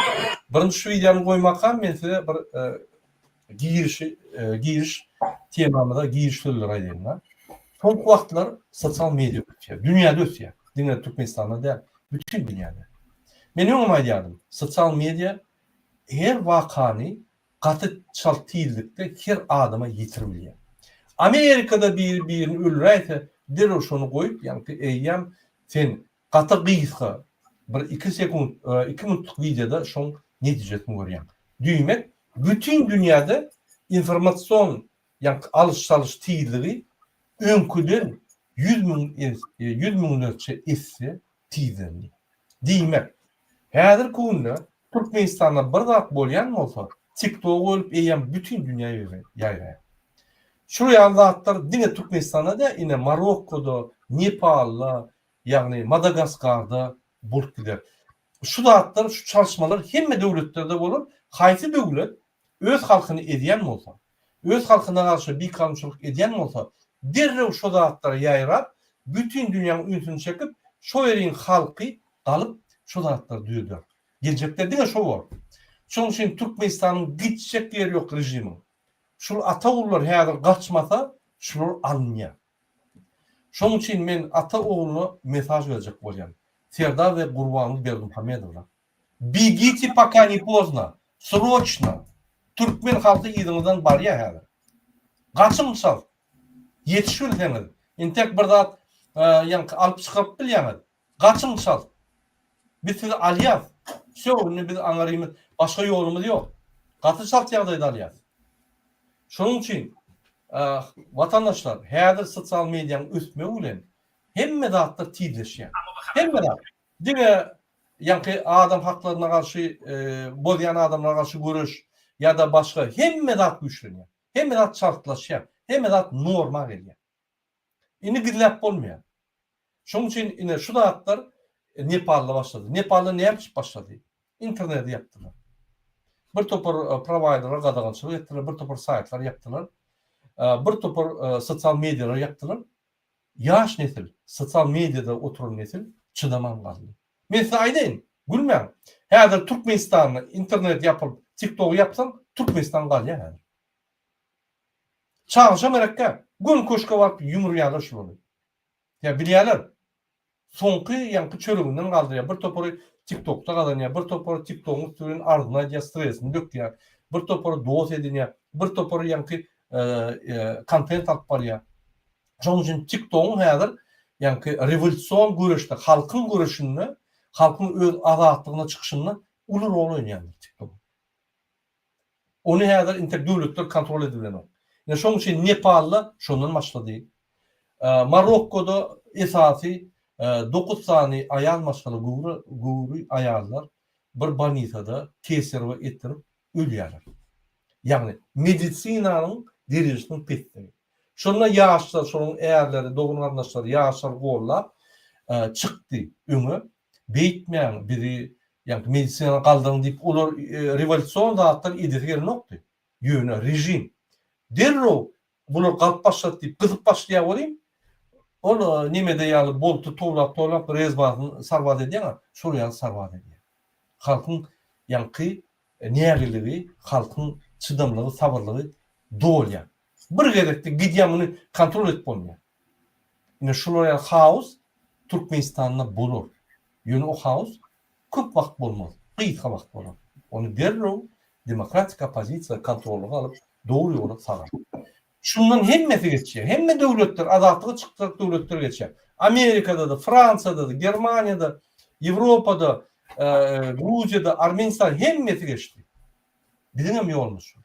Birinji şu wideony goýmakam men size bir girişi giriş temamyza giriş sözleri aýdaýyn-da. Soňky wagtlar sosial media ösýär. Dünýäde ösýär. Diňe Türkmenistanda däl, bütin dünýäde. Men öňem aýdýardym, sosial media her wakany gaty çalt tizlikde her adama ýetiribilýär. Amerikada biri birini öldüräýse, derrew şony goýup, ýaňky eýýäm sen gaty gysga bir iki sekunt, iki minutlyk wideoda şoň netijesini görýäň. Diýmek, bütin dünýäde informasion ýaňky alyş-çalyş tizligi öňküden 100 müň 100 müňlerçe esse tizlendi. Diýmek, häzirki günde Türkmenistanda bir zat bolýan bolsa, TikTok bolup eýýäm bütin dünýä ýaýraýar. Şu ýaly zatlar diňe Türkmenistanda däl, ine Marokkoda, Nepalda, ýagny Madagaskarda bolup gider. Şu zatlar, şu çalyşmalar hemme döwletlerde bolar. Haýsy döwlet öz halkyny ezýän bolsa, öz halkyna garşy bikanunçylyk edýän bolsa, derrew şo zatlar ýaýrap, bütin dünýäň ünsüni çekip, şo ýeriň halky galyp şo zatlary düzeder. Geljekde diňe şo bor. Şonuň üçin Türkmenistanyň gitjek ýeri ýok režimiň. Şul ata ogullar häzir gaçmasa, şular alynýar. Şonuň üçin men ata ogluna mesaj berjek bolýan. Serdar we Gurbanguly Berdimuhamedowlar. Begite poka ne pozna. Sroçno. Türkmen halky yzyňyzdan barýa häzir. Gaçyň çalt. Ýetiş bilseňiz. Entek bir zat. ýaňky alyp çykaryp bilýäňiz. Gaçyň çalt. Biz sizi alýas. Wsýo, indi biz aňarymyz, başga ýolumyz ýok. Gaty çalt ýagdaýda alýas. Şonuň üçin, watandaşlar, häzir sosial medianyň ösmegi bilen hemme zatlar tizleşýär. Hemme zat. Diňe ýaňky adam haklaryna garşy bozýan adamlara garşy göreş ýa-da başga hemme zat güýçlenýär. Hemme zat çaltlaşýar. Hemme zat norma gelýär. Indi gizläp bolmaýar. Şonuň üçin ine şu zatlar Nepalda başlady. Nepalda näme üçin başlady? Interneti ýapdylar. Bir topar prowaýderler gadagançylyk etdiler, bir topar saýtlar ýapdylar. Bir topar sosial medialary ýapdylar. Ýaş nesil, sosial mediada oturan nesil çydaman galdy. Men size aýdaýyn, gülmäň. Häzir Türkmenistanda internet ýapylyp, TikTogy ýapsaň, Türkmenistan galýar häzir. Çagyşam gerekkä, göni köşge baryp ýumurýarlar şulary. Ýa bilýärler. Soňky ýaňky çöreginden galdyrýar. Bir topary TikTokda gazanýar, bir topary TikTogyň üsti bilen arzyny aýdýar, stresini dökýär. Bir topary dost edinýär, bir topary ýaňky kontent alyp barýar. Şonuň üçin TikTogyň häzir ýaňky rewolýusion göreşde, halkyň göreşinde, halkyň öz azatlygyna çykyşynda uly rol oýnaýandyr TikTok. Ony häzir intek döwletler kontrol edibilenok. Ine şonuň üçin Nepalda şondan başlady. Marokkoda esasy 9 sany aýal maşgala göwre göwri aýallar bir bolnisada keserewo etdirip ölýärler. Ýagny medisinanyň derejesiniň pesdigi. Şonda ýaşlar şolaryň ärleri, dogan-garyndaşlary ýaşlar gollap çykdy öňe. Beýtmäň bizi ýagny medisina galdyryň diýip olar rewolýusion zatlar edesi gelenokdy. Ýöne režim derrew bular galyp başlady diýip gyzyp başlaýar welin ol nemede ýaly bolty towlap towlap rezbasyny sarwat edýäňä şol ýaly sarwat edýär. Halkyň ýaňky nägiligi halkyň çydamlygy sabyrlygy dolýar. Bir gezekde gidýär muny kontrol edip bolmaýar. Ine şular ýaly haos Türkmenistanda bolar. Ýöne o haos köp wagt bolmaz, gysga wagt bolar. Ony derrew demokratik oppozisiýa kontrollyga alyp dogry ýola salar. Şundan hemmesi geçýär. Hemme döwletler, azatlyga çykjak döwletler geçýär. Amerikada-da, Fransiýada-da, Germaniýada, Ýewropada, Gruziýada, Armenistanda hemmesi geçdi. Biziňem ýolumyz şol.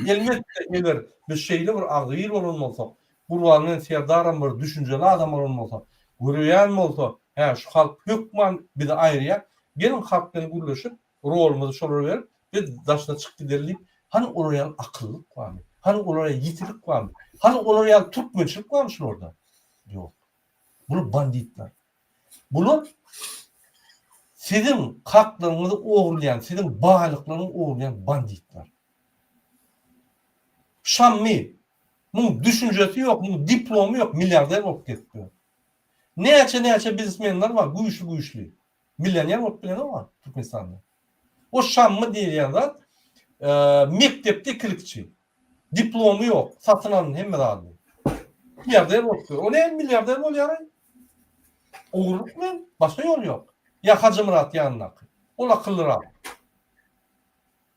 Elbetde, eger biz şeýle bir agzybir bolan bolsak, Gurbanguly Serdaram bir düşünjeli adam bolan bolsa, görýän bolsa, hä, şu halk hökman bizi aýyrýar, geliň halk bilen gürleşip, rolumyzy şolara berip, biz daşyna çykyp gideli diýip, hany olar ýaly akyllyk barmy? Hany olar ýaly ýitilik barmy? Hany olar ýaly türkmençilik barmy şularda? Ýok. Bular banditler. Bular siziň haklaryňyzy ogurlaýan, siziň baýlyklaryňyzy ogurlaýan banditler. Şammy, muň düşünjesi ýok, muň diplomy ýok, milliarder bolup gezip ýör. Näçe-näçe biznesmenler bar, güýçli-güýçli. Millioner bolup bilenok Türkmenistanda. O Şammy diýilýän zat mekdepde ikilikçi. Diplomy ýok, satyn alyn hemme zadyny. Milliarder bolup ýör. O näme milliarder bolýar-aý? Ogurlyk bilen başga ýol ýok. Ýa Hajymyrat ýanyndaky. Ol akyllyrak.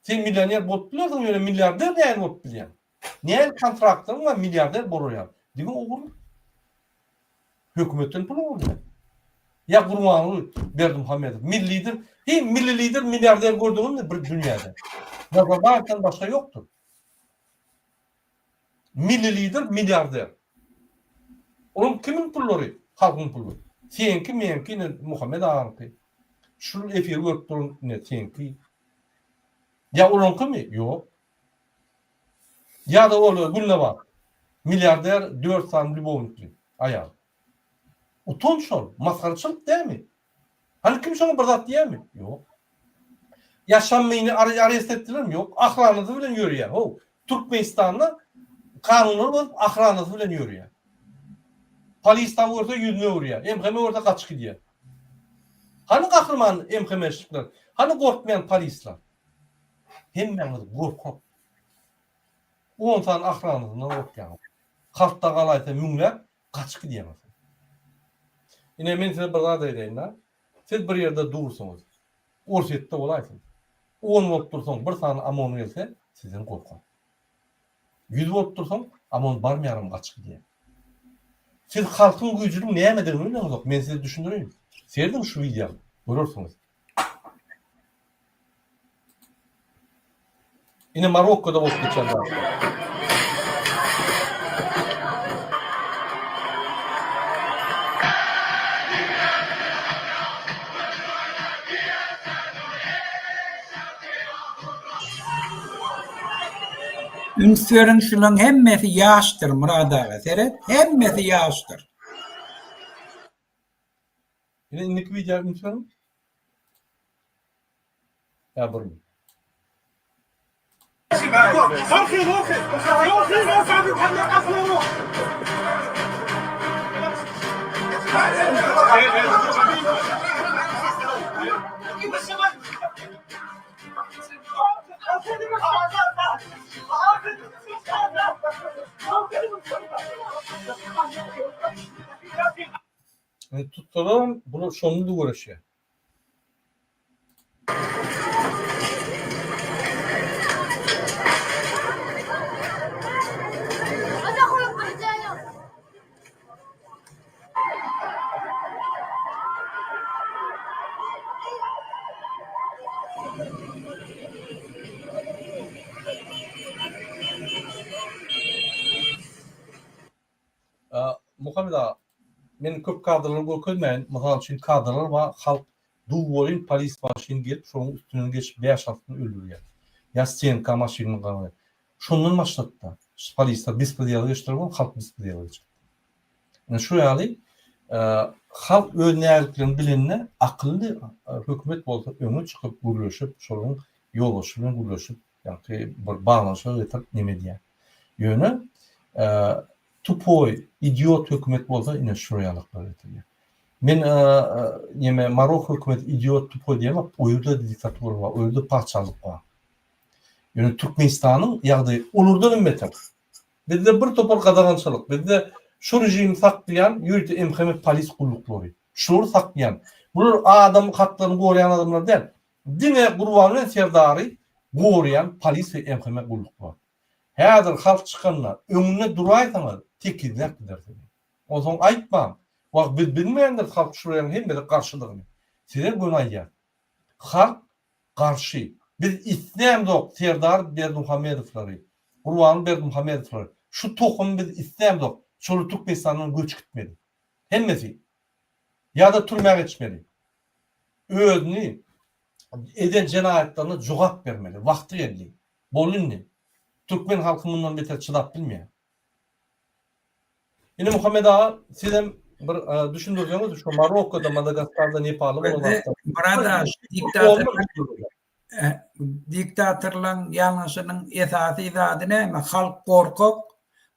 Sen millioner bolup bilersiň, ýöne milliarder nähili bolup bilýäň? Nähili kontraktlaryň bar milliarder bolar ýaly? Diňe ogurlyk. Hökümetden pul ogurlaýar. Ýa Gurbanguly Berdimuhamedow milli lider, heý milli lider milliarder gördüňizmi bir dünýäde? Nazarbaýewden başga ýokdur. Milli lider milliarder. Onuň kimiň pullary? Halkyň puly. Seňki, meňki, ine Muhammet agaňky. Şul efiri görüp duran ine seňki. Ýa olaňkymy? Ýok. Ýa-da ol Gülnabat. Milliarder dört sany lýubownikli aýal. Utanç şol. Masgaraçylyk dälmi? Hany kim şoňa bir zat diýýärmi? Ýok. Ýa Şammyny arest etdilermi? Ýok. Ahranasy bilen ýörýär. How, Türkmenistanda kanunlary bozup ahranasy bilen ýörýär. Polis taby görse ýüzüni öwürýär. MHM görse gaçyp gidýär. Hany gahryman MHM-şnikler? Hany gorkmaýan polisler? Hemmäňiz gorkak. On sany ahranasyndan gorkýaňyz. Halkda galaýsa müňläp gaçyp gidýäňiz. Ine men size bir zat aýdaýyn-da. Siz bir ýerde dursuňyz. Orsýetde bolaýsyn. On bolup dursaň bir sany OMON gelse sizden gorkar. Ýüz bolup dursaň OMON barmaýaram gaçyp gidýär. Siz halkyň güýjüniň nämedigini bileňizok, men size düşündireýin. Serediň şu wideoň, görersiňiz. Ine Marokkoda bolup geçen zatlar. Üns beriň şulaň hemmesi ýaşdyr Myrat aga seret hemmesi ýaşdyr. Ine indiki wideo üns beriň. Ýa bir. Tutsalar bular şonda-da göreşýär. Muhammet aga, men köp kadrlary görkezmäýin, mysal üçin kadrlar bar, halk duwolyn polis maşyny gelip şonuň üstünden geçip bäş-altysyny öldürýär. Ýa stenka maşynyny gaňryp. Şondan başlady-da. Polisler bespredela geçdiler we halk bespredela geçdi. Ine şu ýaly halk öz nägiliklerini bilende akylly hökümet bolsa öňe çykyp gürleşip şolaryň ýolbaşçy bilen gürleşip ýagny bir baglanyşyga getirip neme edýär. Ýöne tupoý idiot hökümet bolsa ine şular ýalyklara getirýär. Men neme Marok hökümeti idiot tupoý diýemok o ýerde diktatura bar o ýerde patyşalyk bar. Ýöne Türkmenistanyň ýagdaýy olardan hem beter. Bizde bir topar gadagançylyk, bizde şu režimi saklaýan ýörite MHM polis gulluklary. Şulary saklaýan. Bular adam haklaryny goraýan adamlar däl. Diňe Gurbanguly Serdary goraýan polis we MHM gulluklary. Häzir halk çykanda öňünde duraýsaňyz tekizläp gider sizi. Onsoň aýtmaň, wah biz bilmändiris halk şularyň hemmesi garşydygyny. Size göni aýdýas. Halk garşy. Biz islämzok Serdar Berdimuhamedowlary, Gurbanguly Berdimuhamedowlary. Şu tohumy biz islämzok. Şolar Türkmenistandan göçüp gitmeli. Hemmesi. Ýa-da türmä geçmeli. Özüni eden jenaýatlaryna jogap bermeli. Wagty geldi. Boldy indi. Türkmen halky mundan beter çydap bilmeýär. Ine Muhammet aga sizem bir düşündirseňiz şu Marokkoda, Madagaskarda, Nepalda bolan zatlar. Myrat aga şu diktator diktatorlaň ýalňyşynyň esasy zady näme? Halk gorkak,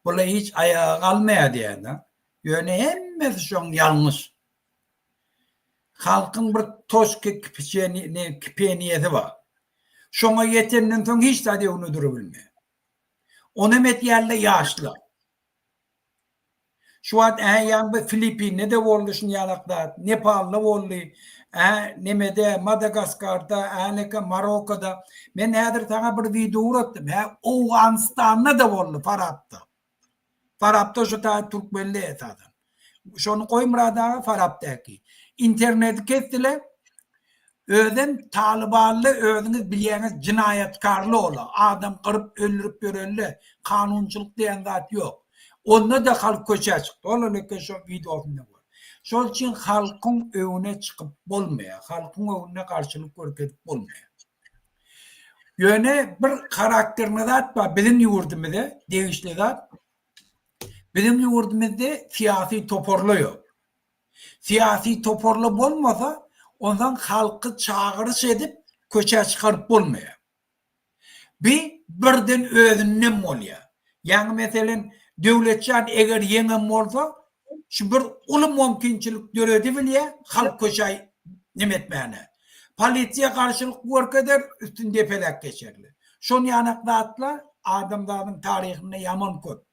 bular hiç aýaga galmaýar diýýär-de. Ýöne hemmesi şoň ýalňyş. Halkyň bir toçka kipeniýesi bar. Şoňa ýetenden soň hiç zat öňünde durubilmeýär. Onam etýärler ýaşlar. Şu wagt ä ýaňy bir Filippinde-de boldy şuny ýalak zat, Nepalda boldy, ä nemede, Madagaskarda, äneke Marokkoda. Men häzir saňa bir wideo ugratdym, hä Owganystanda-da boldy Farapda. Farapda şu taý türkmenli esasan. Şony goý Myrat aga Farapdaky. Interneti kesdiler. Özem talybanly özüňiz bilýäňiz jynaýatkarly ola. Adam gyryp öldürip ýörenle. Kanunçylyk diýen zat ýok. Onda-da halk köçä çykdy. Ol ýeke şo wideosynda gör. Şol üçin halkyň öňüne çykyp bolmaýar. Halkyň öňünde garşylyk görkezip bolmaýar. Ýöne bir harakterli zat bar biziň ýurdumyza degişli zat. Biziň ýurdumyzda syýasy toparlar ýok. Syýasy toparlar bolmasa, onsoň halky çagyryş edip köçä çykaryp bolmaýar. Bi birden özünden bolýar. Ýaňy meselem Döwletjan eger ýeňen bolsa, şu bir uly mümkinçilik döredibilýär halk köçä neme etmäne. Polisiýa garşylyk görkezer, üstüni depeläp geçerler. Şon ýanak zatlar adamzadyň taryhynda ýaman köp.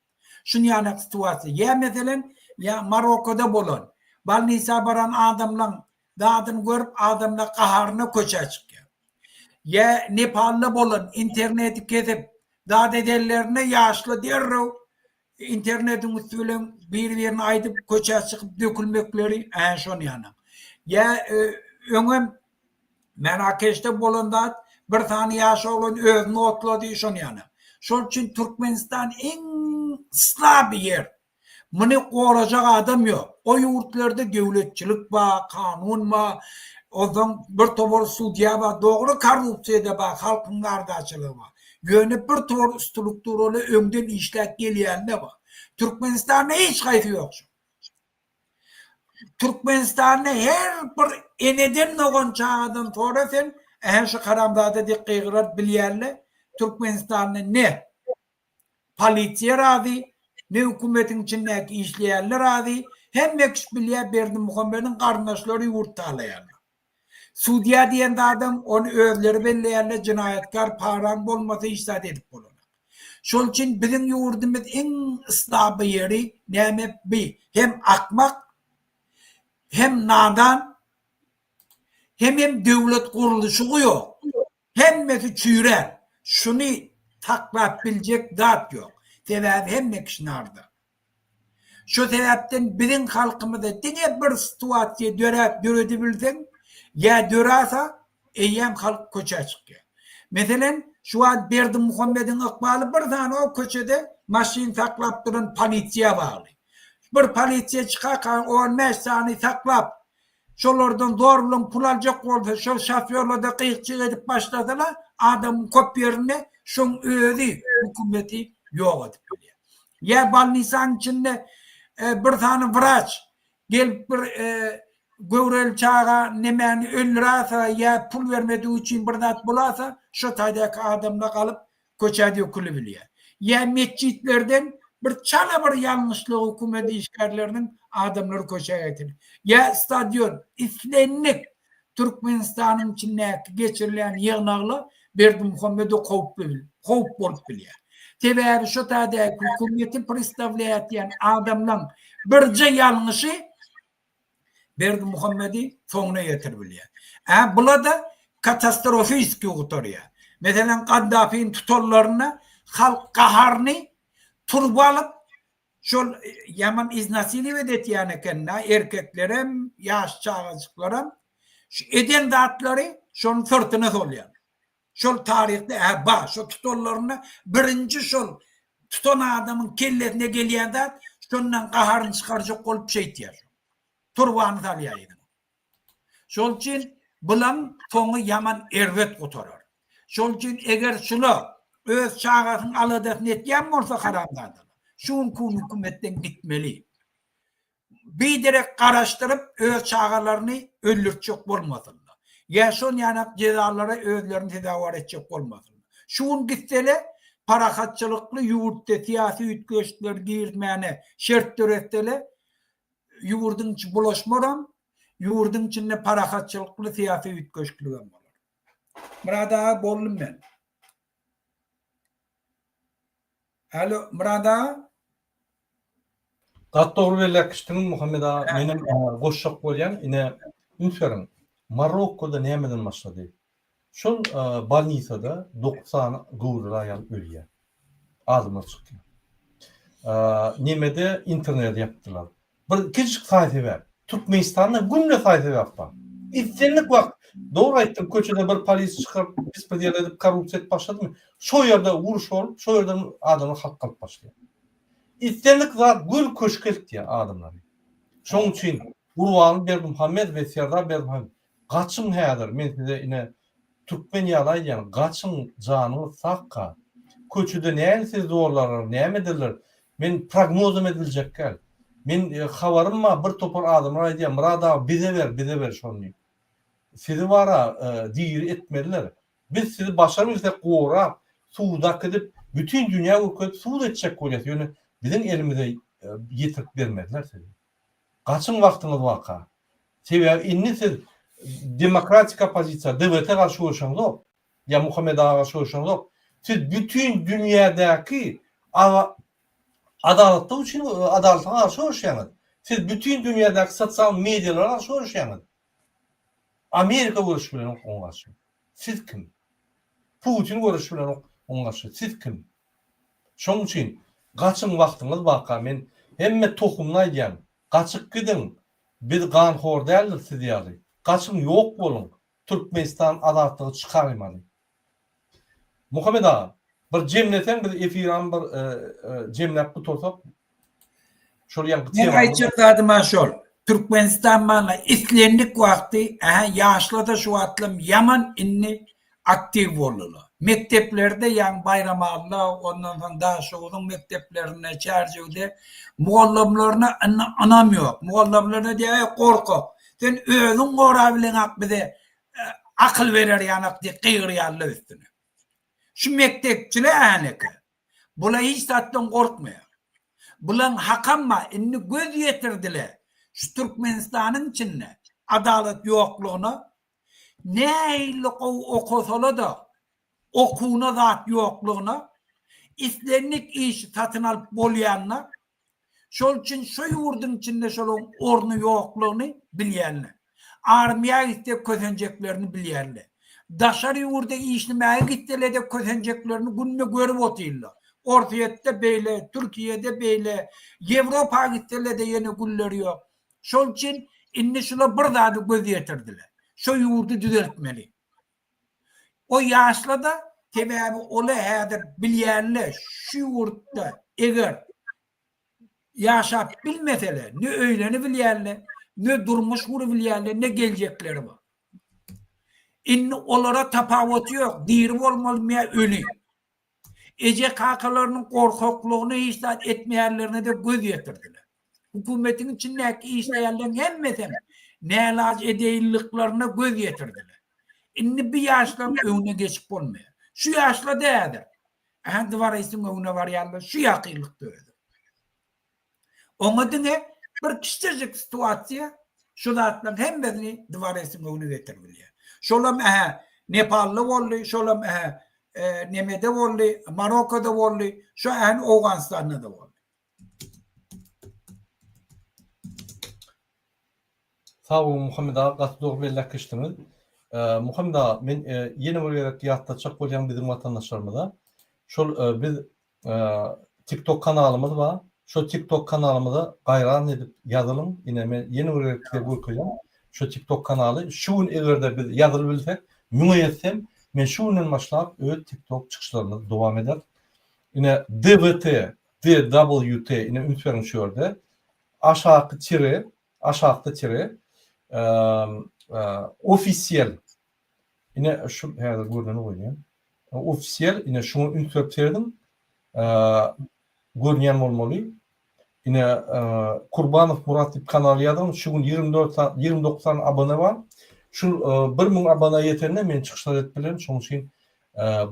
Şun ýanak situasiýa. Ýa meselem, ýa Marokkoda bolan, bolnisa baran adamlaň zadyny görüp adamlar gaharyna köçä çykýar. Ýa Nepalda bolan interneti kesip zat edenlerinde ýaşlar derrew. internetiň üsti bilen bir-birine aýdyp köçä çykyp dökülmekleri ä şon ýaly. Ýa öňem Merakeşde bolan zat bir sany ýaş oglan özüni otlady şon ýaly. Şol üçin Türkmenistan iň slaby ýer. Muny gorajak adam ýok. O ýurtlarda döwletçilik bar, kanun bar, onsoň bir topar sudýa bar, dogry korrupsiýa-da bar, halkyň gardaçylygy bar. Ýöne bir topar strukturaly öňden işläp gelýän-de bar. Türkmenistanda hiç haýsy ýok şoň. Türkmenistanda her bir eneden dogan çagadan sora sen, ähä şu haramzada diýip gygyrar bilýärler, Türkmenistanda ne Polisiýa razy, ne hökümetiň içindäki işleýänler razy, hemme kişi bilýär Berdimuhamediň garyndaşlary ýurt talaýarlar. Sudýa diýen zadam ony özleri belleýärler, jenaýatkar paraň bolmasa hiç zat edip bolanok. Şol üçin biziň ýurdumyz iň slaby ýeri näme bi hem akmak hem nadan hemem döwlet gurluşygy ýok. Hemmesi çüýrän. Şuny saklap biljek zat ýok. Sebäbi hemme kişi narda. Şo sebäpden biziň halkymyzda diňe bir situasiýa döräp döredibilseň ýa dörasa eýýäm halk köçä çykýar. Meselem, şu wagt Berdimuhamediň ykbaly bir sany o köçede maşyn saklap duran polisiýa bagly. Bir polisiýa çykaka on bäş sany saklap Şolardan zor bilen pul aljak bolsa, şol şofýorlar-da gyk-jyk edip başlasalar, adamyň köp ýerinde şoň özi hökümeti ýok edip bilýär. Ýa bolnisanyň içinde bir sany wraç gelip bir göwreli çaga nemäni öldürasa ýa pul bermedigi üçin bir zat bolasa, şo taýdaky adamlar galyp köçä dökülibilýär. Ýa metjitlerden bir çala bir ýalňyşlyk hökümet işgärleriniň adamlary köçä getirip, ýa stadion, islendik Türkmenistanyň içindäki geçirilýän ýygnaglar Berdimuhamedow howply howp bolup bilýär. Sebäbi şo taýdaky hökümeti pristawlýat etýän adamlaň birje ýalňyşy Berdimuhamedi soňuna ýetirip bilýär. Ä bula-da katastrofiski gutarýar. Meselem, Gaddafini tutanlarynda halk gaharyny turba alyp, şol ýaman iznasiliwet etýän eken-dä, erkeklerem, ýaş çagajyklaram şu eden zatlary şonuň syrtyna solýar. Şol taryhda ä bar, şo tutanlarynda birinji şol tutan adamyň kellesine gelýän zat, şondan gaharyny çykarjak bolup şeýtýär. Turbany salýar yzyna. Şol üçin bulaň soňy ýaman erbet gutarar. Şol üçin eger şula öz çagasynyň aladasyny etýän bolsa haramzadalar, şu günki gün hökümetden gitmeli. Biderek garaşdyryp öz çagalaryny öldürtjek bolmasynlar. Ýa şon ýanak jezalara özlerini sezewar etjek bolmasynlar. Şu gün gitsele parahatçylykly ýurtda syýasy üýtgeşikleri girizmäne şert döretsele ýurduň içi bulaşmaram, ýurduň içinde parahatçylykly syýasy üýtgeşikligem bolar. Myrat aga boldum men. Alo Myrat aga. Gaty dogry belläp geçdiňiz Muhammet aga. Menem goşjak bolýan ine üns beriň. Marokkoda nämeden başlady? Şol bolnisada dokuz sany göwreli aýal ölýär. Adamlar çykýar. Nemede interneti ýapdylar. Bir kiçijik saý-sebäp. Türkmenistanda günde saý-sebäp bar. Islendik wagt, dogry aýtdyň, köçede bir polis çykyp, bespredel edip, korrupsiýa edip başladymy, şo ýerde uruş bolup, şo ýerden adamlar halk galyp başlaýar. Islendik zat göni köşke eltýär adamlary. Şonuň üçin Gurbanguly Berdimuhamedow we Serdar Berdimuhamedow gaçyň häzir, men size ine Türkmen ýaly aýdýan, gaçyň janyňyz sagka. Köçede nähili sizi zorlarlar, näme ederler, men prognozam edibiljek däl. Men habarym bar, bir topar adamlar aýdýar, Myrat aga bize ber, bize ber şony diýip. Sizi bara diri etmezler. Biz sizi başarbilsek gorap, suda äkidip, bütin dünýä görkezip sud etjek bolýas, ýöne biziň elimize ýetirip bermezler sizi. Gaçyň wagtyňyz barka. Sebäbi indi siz demokratik oppozisiýa, DWT garşy göreşeňzok, ýa Muhammet aga garşy göreşeňzok. Siz bütin dünýädäki adalatlyk üçin adalata garşy göreşýäňiz. Siz bütin dünýädäki sosial medialara garşy göreşýäňiz. Amerika göreşip bilenok oňa garşy. Siz kim? Putin göreşip bilenok oňa garşy. Siz kim? Şonuň üçin. Gaçyň wagtyňyz barka men hemme tohumyny aýdýan gaçyp gidiň biz ganhor däldir siz ýaly gaçyň ýok boluň Türkmenistan azatlygy çykarýmaly. Muhammet aga bir jemleseň biz efiram bir jemläp gutarsak şol ýaňky Men aýtjak zadym-a şol. Türkmenistan maňa islendik wagty, ähä ýaşlar-da şu wagtlam ýaman indi aktiw boldular. Mekdeplerde ýaňy Baýramalla, ondan soň Daşoguzyň mekdeplerinde, Çärjewde mugallymlaryna indi ynam ýok. Mugallymlaryna diýýär, eý gorkak, sen özüň gorabileňak bize akyl berer ýanak diýip gygyrýarlar üstüne. Şu mekdepçiler äneke. Bular hiç zatdan gorkmaýar. Bulaň hakam bar, indi göz ýetirdiler şu Türkmenistanyň içinde adalat ýoklugyna, nähili gowy okasala-da okuwyna zat ýoklugyna, islendik işi satyn alyp bolýanyna, Şol üçin şo ýurduň içinde şolaň orny ýoklugyny bilýänler. Armiýa gitse kösenjeklerini bilýänler. Daşary ýurda işlemäge gitselede kösenjeklerini günde görüp otyrlar. Orsýetde beýle, Türkiýede beýle, Ýewropa gitselede ýene günleri ýok. Şol üçin indi şular bir zada göz ýetirdiler. Şo ýurdy düzeltmeli. O ýaşla-da, sebäbi ola häzir bilýänle şu ýurtda eger ýaşap bilmesele, ne öýlenibilýänle, ne durmuş gurubilýänle, ne geljekleri bar. Indi olara tapawuty ýok, diri bolmalymy ýa öli. Eje-kakalarynyň gorkaklygyna hiç zat etmeýänlerine-de göz ýetirdiler. Hökümetiň içindäki işleýänleriň hemmesem nälaç edeýinliklerine göz ýetirdiler. Indi bi ýaşlaryň öňüne geçip bolmaýar. Şu ýaşlar-da häzir, ähä dworesiň öňüne barýarlar, şu ýakynlykda özi. Oňa diňe bir kiçijik situasiýa şu zatlaryň hemmesini dworesiň öňüne getirip bilýär. Şolam ähä Nepalda boldy, şolam ähä nemede boldy, Marokoda boldy, şo ähä Owganystanda-da boldy. Sag boluň Muhammet aga gaty dogry belläp geçdiňiz. Muhammet aga men ýene bir gezek ýatlatjak bolýan biziň watandaşlarymyza şol biz Tiktok kanalymyz bar. Şo tiktok kanalymyza gaýran edip ýazylyň. Ine men ýene bir gezek size görkezýän. Şo tiktok kanaly şu gün egerde biz ýazylyp bilsek, müňe ýetsem, men şu günden başlap öz tiktok çykyşlarymyzy dowam ederis. Ine DWT, DWT ine üns beriň şu ýerde. Aşaky tire, aşakda tire ofisial Ine şu häzir görneni goýýan. Ofisial ine şuňa üns berip serediň. Görünýän bolmaly. Ine Kurbanow Murat diýip kanal ýazyň. Şu gün 24 sany 29 sany abone bar. Şu 1000 abona ýetende men çykyşlar edip bilerin. Şonuň üçin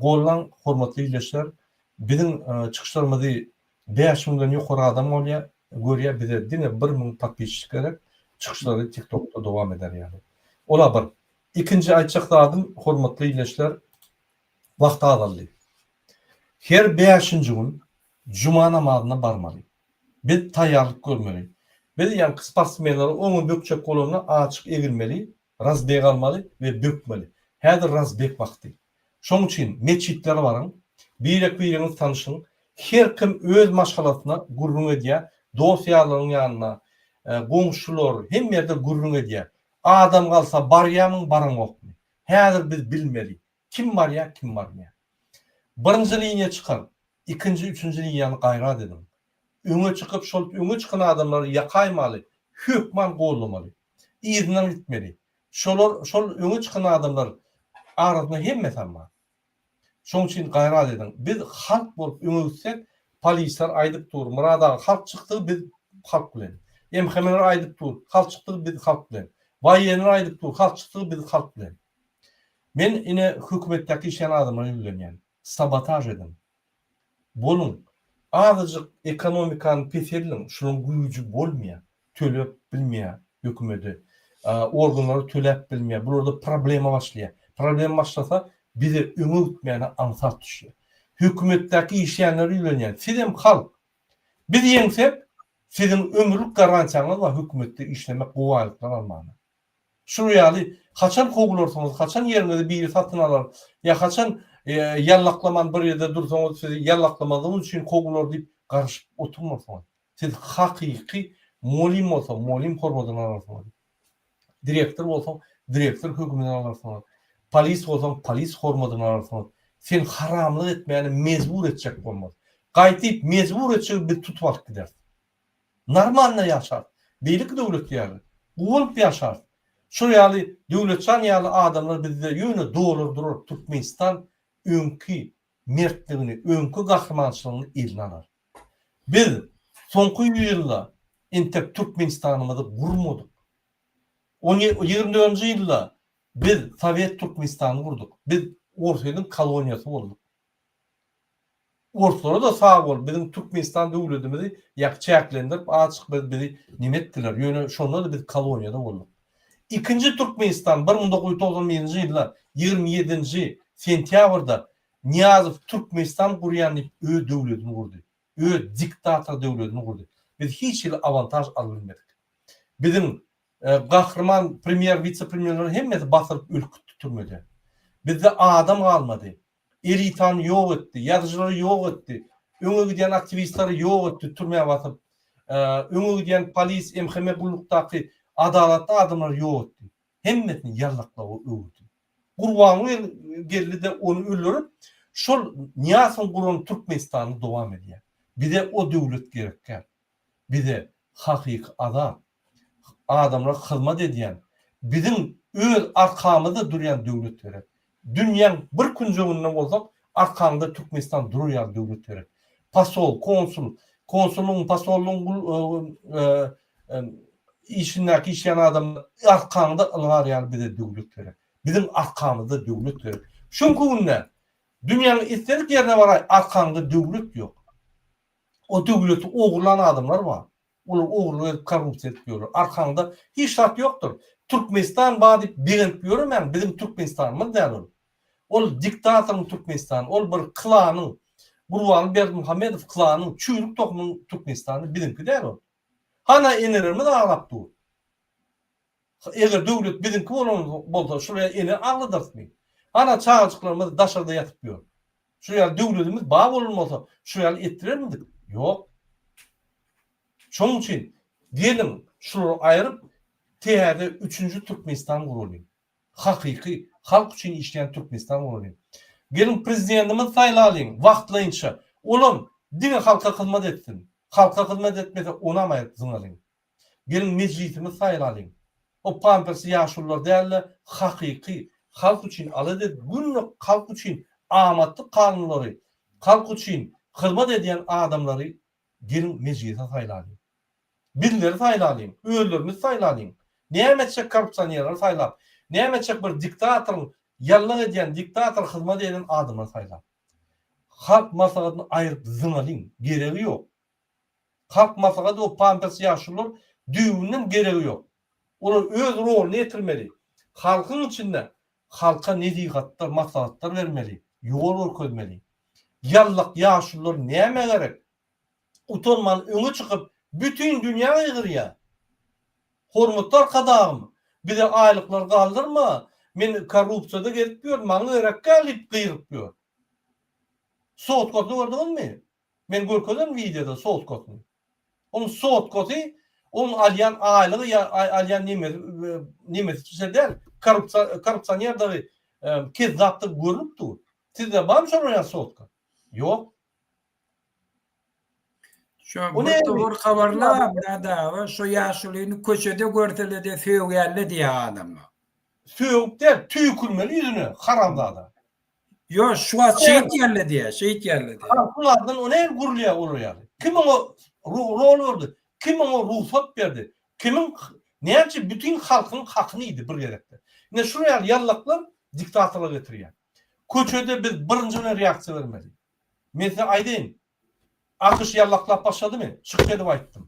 gollaň hormatly ildeşler. Biziň çykyşlarymyzy 5000-den ýokary adam bolýar, görýär. Bize diňe 1000 podpisçik gerek. Çykyşlary TikTokda dowam eder ýaly. Ola bir. Ikinji aýtjak zadym, hormatly ildeşler, wagt azaldy. Her bäşinji gün juma namazyna barmaly. Biz taýýarlyk görmeli. Biz ýaňky sportsmenler oňa bökjek bolanda açyk egilmeli, razbeg almaly we bökmeli. Häzir razbeg wagty. Şoň üçin metjitlere baryň, birek-biriňiz tanyşyň. Her kim öz maşgalasyna gürrüň edýär, dost-ýarlaryň ýanynda, goňşular, hemme ýerde gürrüň edýär. Adam galsa barýamyň baraňokmy? Häzir biz bilmeli. Kim barýa kim barmaýa. Birinji liniýa çykan, ikinji üçünji liniýany gaýrat ediň. Öňe çykyp şol öňe çykan adamlary ýakaýmaly, hökman gollamaly. Yzyndan gitmeli. Şolar şol öňe çykan adamlar arasynda hemmesem bar. Şoň üçin gaýrat ediň. Biz halk bolup öňe gitsek, polisler aýdyp dur, Myrat aga halk çykdygy biz halk bilen. MHM-ler aýdyp dur, halk çykdygy biz halk bilen. Waýenler aýdyp dur, halk çykdygy biz halk bilen. Men ine hökümetdäki işleýän adamlara ýüzlenýän. Sabotaž ediň. Boluň. Azajyk ekonomikany peseldiň, şunuň güýji bolmaýar. Töläp bilmeýär hökümede. Organlara töläp bilmeýär. Bularda problema başlaýar. Problema başlasa bize öňe gitmäne aňsat düşýär. Hökümetdäki işleýänlere ýüzlenýän. Sizem halk. Biz ýeňsek, siziň ömürlik garantiýaňyz bar hökümetde işlemek, gowy aýlyklar almana. Şular ýaly haçan kowularsyňyz, haçan ýeriňizi biri satyn alar, ýa haçan ýallaklaman bir ýerde dursaňyz sizi ýallaklamazlygyňyz üçin kowular diýip. garyşyp oturmarsyňyz. Siz hakyky mugallym bolsaň, mugallym hormatyny alarsyňyz. Direktor bolsaň, direktor hökümini alarsyňyz. Polis bolsaň, polis hormatyny alarsyňyz. Sen haramlyk etmäne mejbur etjek bolmaz. Gaýtyp mejbur etjegi biz tutup alyp gideris. Normalno ýaşarys. Beýleki döwlet ýaly. Guwanyp ýaşarys. Şol ýaly Döwletjan ýaly adamlar bizde ýöne dolar durar Türkmenistan öňki mertligini, öňki gahrymançylygyny eline alar. Biz soňky ýüz ýylda entek Türkmenistanymyzy gurmadyk. On 24-nji ýylda biz Sowet Türkmenistanyny gurduk. Biz Orsýetiň koloniýasy bolduk. Orslara-da sag bol, biziň Türkmenistan döwletimizi ýa çäklendirip azjyk bir bizi neme etdiler, ýöne şonda-da biz koloniýada bolduk. Ikinji Türkmenistan 1991-nji ýylda 27-nji sentýabrda Nyýazow Türkmenistan gurýan diýip öz döwletini gurdy. Öz diktator döwletini gurdy. Biz hiç hili awantaž alybilmedik. Biziň gahryman premýer, wise-premýerleriň hemmesi basylyp ölüp gitdi türmede. Bizde adam galmady. Elitany ýok etdi, ýazyjylary ýok etdi, öňe gidýän aktiwistleri ýok etdi türmä basyp, öňe gidýän polis, MHM gullukdaky adalatly adamlary ýok etdi. Hemmesini ýallaklawa öwürdi. Gurbanguly geldi-de ony öldürip, şol Nyýazowyň guran Türkmenistanyny dowam edýär. Bize o döwlet gerek däl. Bize hakyky azat, adamlara hyzmat edýän, biziň öz arkamyzda durýan döwlet gerek. Dünýäň bir künjeginde bolsak, arkaňda Türkmenistan durar ýaly döwlet gerek. Posol, konsul, konsullygyň, posollygyň işindäki işleýän adamlar arkaňda ylgar ýaly bize döwlet gerek. Biziň arkamyzda döwlet gerek. Şu günki günde dünýäniň islendik ýerine baraý, arkaňda döwlet ýok. O döwleti ogurlan adamlar bar. Olar ogurlyk edip korrupsiýa edip ýörler. Arkaňda hiç zat ýokdur. Türkmenistan bar diýip begenip ýöremäň, biziň Türkmenistanymyz däl ol. Ol diktatoryň Türkmenistany, ol bir klanyň, Gurbanguly Berdimuhamedow klanyň çüýrük tohumynyň Türkmenistany biziňki däl ol. Hana enelerimiz aglap dur. Eger döwlet biziňki bolan bolsa şul ýaly ene agladarysmy? Hana çagajyklarymyz daşarda ýatyp ýör. Şu ýaly döwletimiz bar bolan bolsa şu ýaly etdirermidik? Ýok. Şonuň üçin geliň şulary aýryp täze üçünji Türkmenistan guralyň. Hakyky halk üçin işleýän Türkmenistan guralyň. Geliň prezidentimizi saýlalyň wagtlaýynça. Olam diňe halka hyzmat etsin. Halka hyzmat etmese onam aýryp zyňalyň. Geliň mejlisimizi saýlalyň. O pampersli ýaşulular däl-de hakyky halk üçin alada edip günde halk üçin amatly kanunlary halk üçin hyzmat edýän adamlary geliň mejlise saýlalyň. Bizleri saýlalyň, özlerimizi saýlalyň. Näme etjek korrupsionerleri saýlap, näme etjek bir diktatoryň ýallyk edýän diktatora hyzmat eden adamlary saýlap. Halk maslahatyny aýryp zyňalyň, geregi ýok. Halk maslahaty o pampers ýaşulular düýbünden geregi ýok. Olar öz roluny ýetirmeli. Halkyň içinde halka nesihatlar, maslahatlar bermeli, ýol görkezmeli. Ýallak ýaşulular nämä gerek? Utanman öňe çykyp bütin dünýä gygyrýar. Hormatly Arkadagym, bize aýlyklar galdyrma, men korrupsiýada gezip ýörün, maňa gerek däl diýip gygyryp ýör. Sotkasyny gördüňizmi? Men görkezerin wideoda sotkasyny. Oň sotkasy oň alýan aýlygy ýa alýan nemesi nemesi üçin däl, korrupsiýa korrupsionerdygy, kezzapdygy görnüp dur. Sizde barmy şolar ýaly sotka? Ýok. Şo bir topar habarlar Myrat aga, şo ýaşulyny köçede görselede sögýärler diýýär adamlar. Sögüp däl, tüýkürmeli ýüzüne haramzada. Ýok, şu wagt şeýtýärler diýýär, şeýtýärler diýýär. Halkyň adyndan o näme gurulýar olar ýaly? Kim oňa rol berdi? Kim oňa rugsat berdi? Kimiň näme üçin bütin halkyň hakyny iýdi bir gezekde? Ine şular ýaly ýallaklar diktatorlyga getirýär. Köçede biz birinji bilen reaksiýa bermeli. Men size aýdaýyn, AKŞ ýallaklap başladymy? Çykyş edip aýtdym.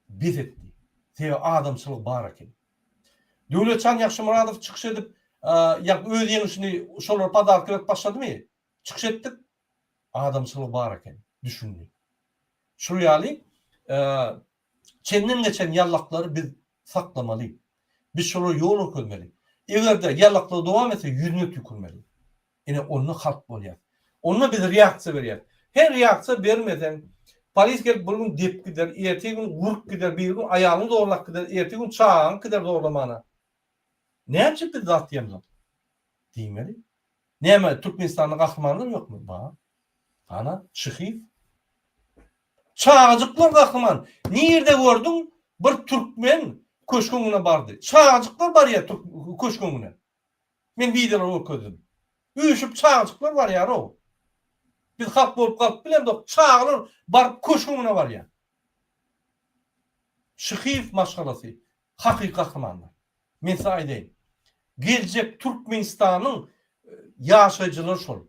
Bes etdi. Sebäbi adamçylygy bar eken. Döwletjan Ýagşymyradow çykyş edip, ýa öz ýeňişini şolara podarka berip başladymy? Çykyş etdik. Adamçylygy bar eken. Düşündi. Şul ýaly çenden geçen ýallaklary biz saklamaly. Biz şolara ýol görkezmeli. Eger-de ýallaklygy dowam etse ýüzüne tüýkürmeli. Ine onda halk bolýar. Onda biz reaksiýa berýäris. Her reaksiýa bermeseň, polis gelip bir gün depip gider, ertir gün urup gider, bir gün aýalyňy zorlap gider, ertir gün çagaňy gider zorlamana. Näme üçin biz zat diýemzok? Diýmeli. Näme Türkmenistanda gahrymanlar ýokmy? Bar. Ana, Şyhyýew. Çagajyklar gahryman. Nirde gördüň bir türkmen köşk öňüne bardy. Çagajyklar barýar köşk öňüne. Men wideolar görkezdim. Üýşüp çagajyklar barýar-ow. Biz halk bolup galyp bilemzok. Çagalar baryp köşk öňüne barýar. Şyhyýew maşgalasy hakyky gahrymanlar. Men size aýdaýyn. Geljek Türkmenistanyň ýaşaýjylary şol.